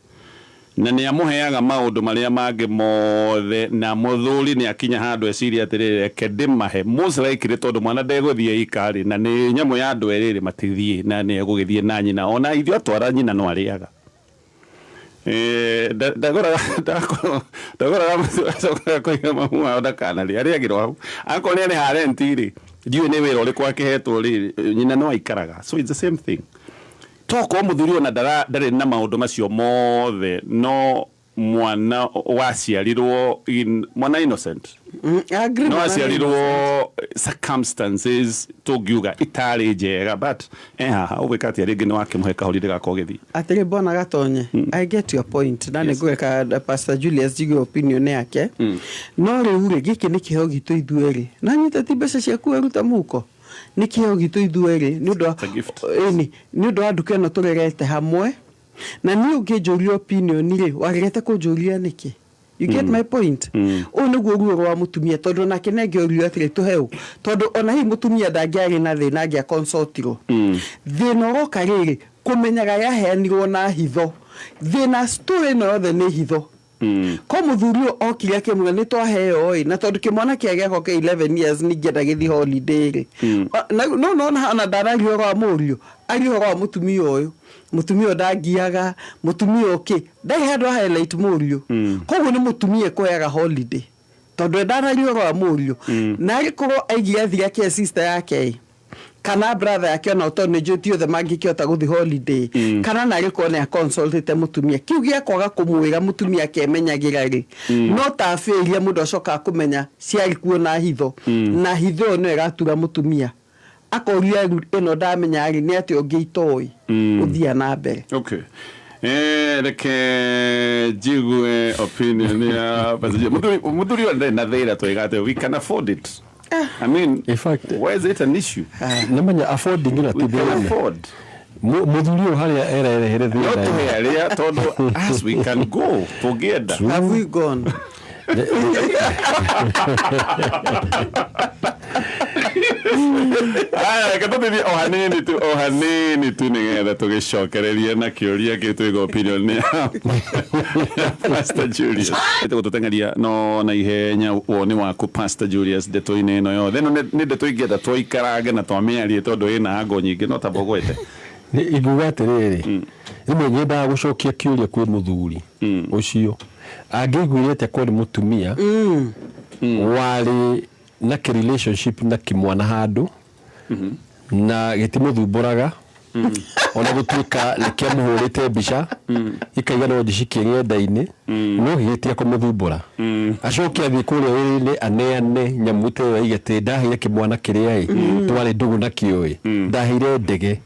na nĩ amũheaga maũndũ marĩa mangĩ mothe, na mũthuri nĩ akinya handũ eciria atĩrĩrĩ, reke ndĩmahe. Most likely, tondũ mwana ndegũthiĩ ikarĩ na nĩ nyamũ ya andũ erĩ rĩ, matithiĩ na nĩ egũgĩthiĩ na nyina, ona ithuĩ atwara nyina no arĩaga. Ndagũraga mũtu, acokaga kũiga mamu wao ndakanarĩe, arĩagĩrwo hau. Akorwo nĩ arĩha rent rĩ, ndiũĩ nĩ wĩra ũrĩkũ akĩhetwo rĩ, nyina no aikaraga, so it's the same thing. Tokorwo mũthuri ona ndarĩ na maũndũ macio mothe, no mwana waciarirwo mwana innocent. Agree. No Mwana aciarirwo circumstances tũngiuga itarĩ njega, but haha ũgwĩka atĩa? Rĩngĩ nĩ wakĩmũhe kahorire gako gĩthiĩ. Atĩrĩ, bwana Gatonye, I get your point, na nĩ ngũreka Pastor Julius njigue opinion yake, no rĩu rĩ, gĩkĩ nĩ kĩheo gitũ ithuerĩ, na nyite ti mbeca ciaku weruta mũhuko, nĩ kĩheo gitũ ithuerĩ nĩ ũndũ wa It's a gift. Ĩni, nĩ ũndũ wa nduka ĩno tũrerete hamwe, na niĩ ũngĩnjũria opinion rĩ, wagĩrĩte kũnjũria nĩkĩ? You get my point? Ũyũ nĩguo ruo rwa mũtumia, tondũ nake nĩangĩorio atĩrĩ, tũheo, tondũ ona hihi mũtumia ndangĩarĩ na thĩna angĩaconsultirwo. Thĩna ũroka rĩrĩ, kũmenyaga yaheanirwo na hitho. Thĩna, story ĩno yothe nĩ hitho. Ko mũthuri ũyũ okire akĩmwĩra nĩ twaheo ĩ, na tondũ kĩmwana kĩa gĩakwa kĩa 11 years ningĩenda gĩthiĩ holiday rĩ. No nona ona ndararia ũhoro wa mũriũ, aria ũhoro wa mũtumia ũyũ, mũtumia ũyũ ndangiaga, mũtumia ũyũ kĩ, ndarĩ handũ a highlight mũriũ. Koguo nĩ mũtumia ekũheaga holiday, tondũ ndararia ũhoro wa mũriũ, na agĩkorwo aigire athire akĩhe sister yake ĩ, kana brother yake, ona tondũ nĩ njũĩ ti othe mangĩkĩhota gũthiĩ holiday, kana narĩ korwo nĩ aconsultĩte mũtumia, kĩu gĩa kwaga kũmwĩra mũtumia akemenyagĩra rĩ, no ta bĩria mũndũ acokaga kũmenya ciarĩ kuo na hitho, na hitho ĩyo nĩyo ĩgatura mũtumia akoria, rĩu ĩno ndamenya rĩ, nĩ atĩa ũngĩ itoĩ ũthia na mbere? Okay. Reke njigue opinion ya Pastor Joe. Mũthuri ũyũ ndarĩ na thĩna, twaiga atĩ we can afford it. I mean, In fact, why is it an issue? Namanya affording na We ti can thĩna. afford. Mũthuri ũyũ harĩa ererehere No thĩna. tũhe arĩa, tondũ as we can go tũngĩenda. Have we gone? Aya, reke tũthiĩ o hanini tu, o hanini tu, nĩgetha tũgĩcokererie na kĩũria kĩ twĩga opinion ya Pastor Julius. Tũgũtũteng'eria no na ihenya, woni waku, Pastor Julius, ndeto-inĩ ĩno yothe. Ĩno nĩ ndeto ingĩenda twaikarange na twamĩarie, tondũ ĩna ango nyingĩ, no tamba ũgwete. Ingiuga atĩrĩrĩ, rĩmwe nyendaga gũcokia kĩũria kwĩ mũthuri ũcio, angĩiguire atĩa korwo nĩ mũtumia warĩ na kĩ relationship na kĩmwana handũ na gĩtimũthumbũraga, ona gũtuĩka nĩ kĩamũhũrĩte mbica ikaiga no njicikie ng'enda-inĩ, no gĩgĩtiga kũmũthumbũra, acoke athiĩ kũrĩa wĩra-inĩ aneane nyamũ ta ĩyo, aige atĩ ndaheire kĩmwana kĩrĩa ĩ twarĩ ndũgũ nakĩo ĩ, ndaheire ndege,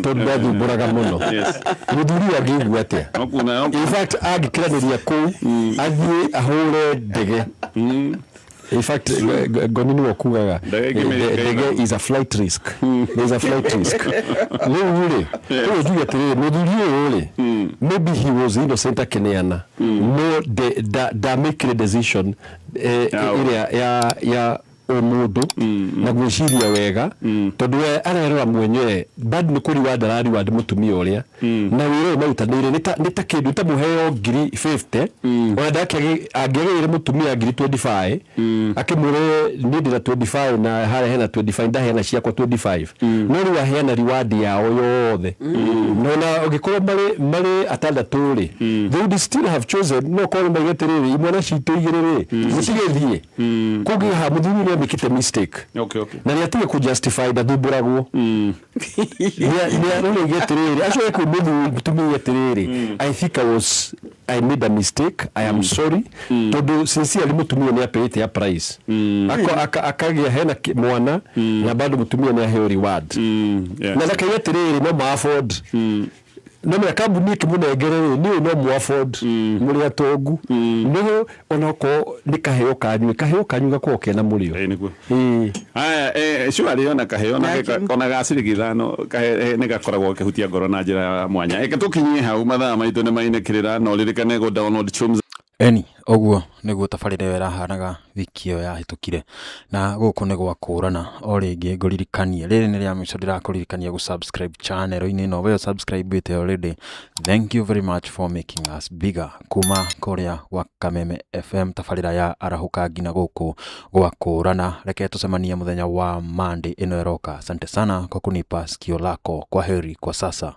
tondũ ndathumbũraga mũno. Mũthuri ũyũ angĩigua atĩa? In fact, angĩkiranĩria kũu athiĩ ahũre ndege. In fact, ngoni nĩwe kugaga Ndege ĩngĩmĩrĩka. Ndege is a flight risk. There is a flight risk. Rĩu rĩ, rĩu njuge atĩrĩrĩ, mũthuri ũyũ rĩ, maybe he was innocent akĩneana, no ndamĩkire decision Ya ĩrĩa ya Ũmũndũ na gwĩciria wega, tondũ we arerora mwenyewe bado nĩ kũriward arariward mũtumia ũrĩa na wĩra ũyũ marutanĩire nĩ ta kĩndũ ta mũheo ngiri 50. Ona angĩagĩire mũtumia ngiri 25, akĩmwĩre niĩ ndĩna 25 na harĩa hena 25, ndaheana ciakwa 25, no rĩu aheana reward yao yothe. Na ona ũngĩkorwo marĩ atandatũ rĩ, they would still have chosen, no korwo maige atĩrĩrĩ, imwana citũ igĩrĩ rĩ, gũtigĩthiĩ kũngĩ haha. Mũthuri nĩ amĩkĩte mistake na nĩ atige kũ justify, ndathumbũragwo. Nĩ arorĩire atĩrĩrĩ, acoke kwĩ mũthuri mũtumia atĩrĩrĩ, "I think I made a mistake, I am sorry," tondũ sincerely mũtumia nĩ apĩĩte a price. Akagĩa hena mwana na bado mũtumia nĩ aheo reward. Na ndakaiga atĩrĩrĩ, no ma afford, no menya kambuni ĩkĩmũnengere rĩ, niĩ no mu afford, mũrĩ atongu, no onokorwo nĩ kaheo kanyu gakoragwo kena mũrĩo. Ĩĩ, nĩguo. Ĩĩ. Aya, surely ona kaheo na ona ga ciringi 5 kahe nĩ gakoragwo gakĩhutia ngoro na njĩra ya mwanya. Eke tũkinyie hau, mathaa maitũ nĩ mainĩkĩrĩra, no ririkane gũ download Chums. Eni ũguo nĩguo tabarĩra ĩyo ĩrahanaga wiki ĩyo yahĩtũkire, na gũkũ nĩ gwa kũrana. O rĩngĩ ngũririkanie, rĩrĩ nĩ rĩa mũico ndĩrakũririkania gũ subscribe channel-inĩ ĩno. We subscribe ĩte already, thank you very much for making us bigger. Kuma kũrĩa gwa Kameme FM, tabarĩra ya Arahũka, nginya gũkũ gwa kũrana, reke tũcemanie mũthenya wa Monday ĩno ĩroka. Asante sana kwa kunipa sikio lako. Kwa heri kwa sasa.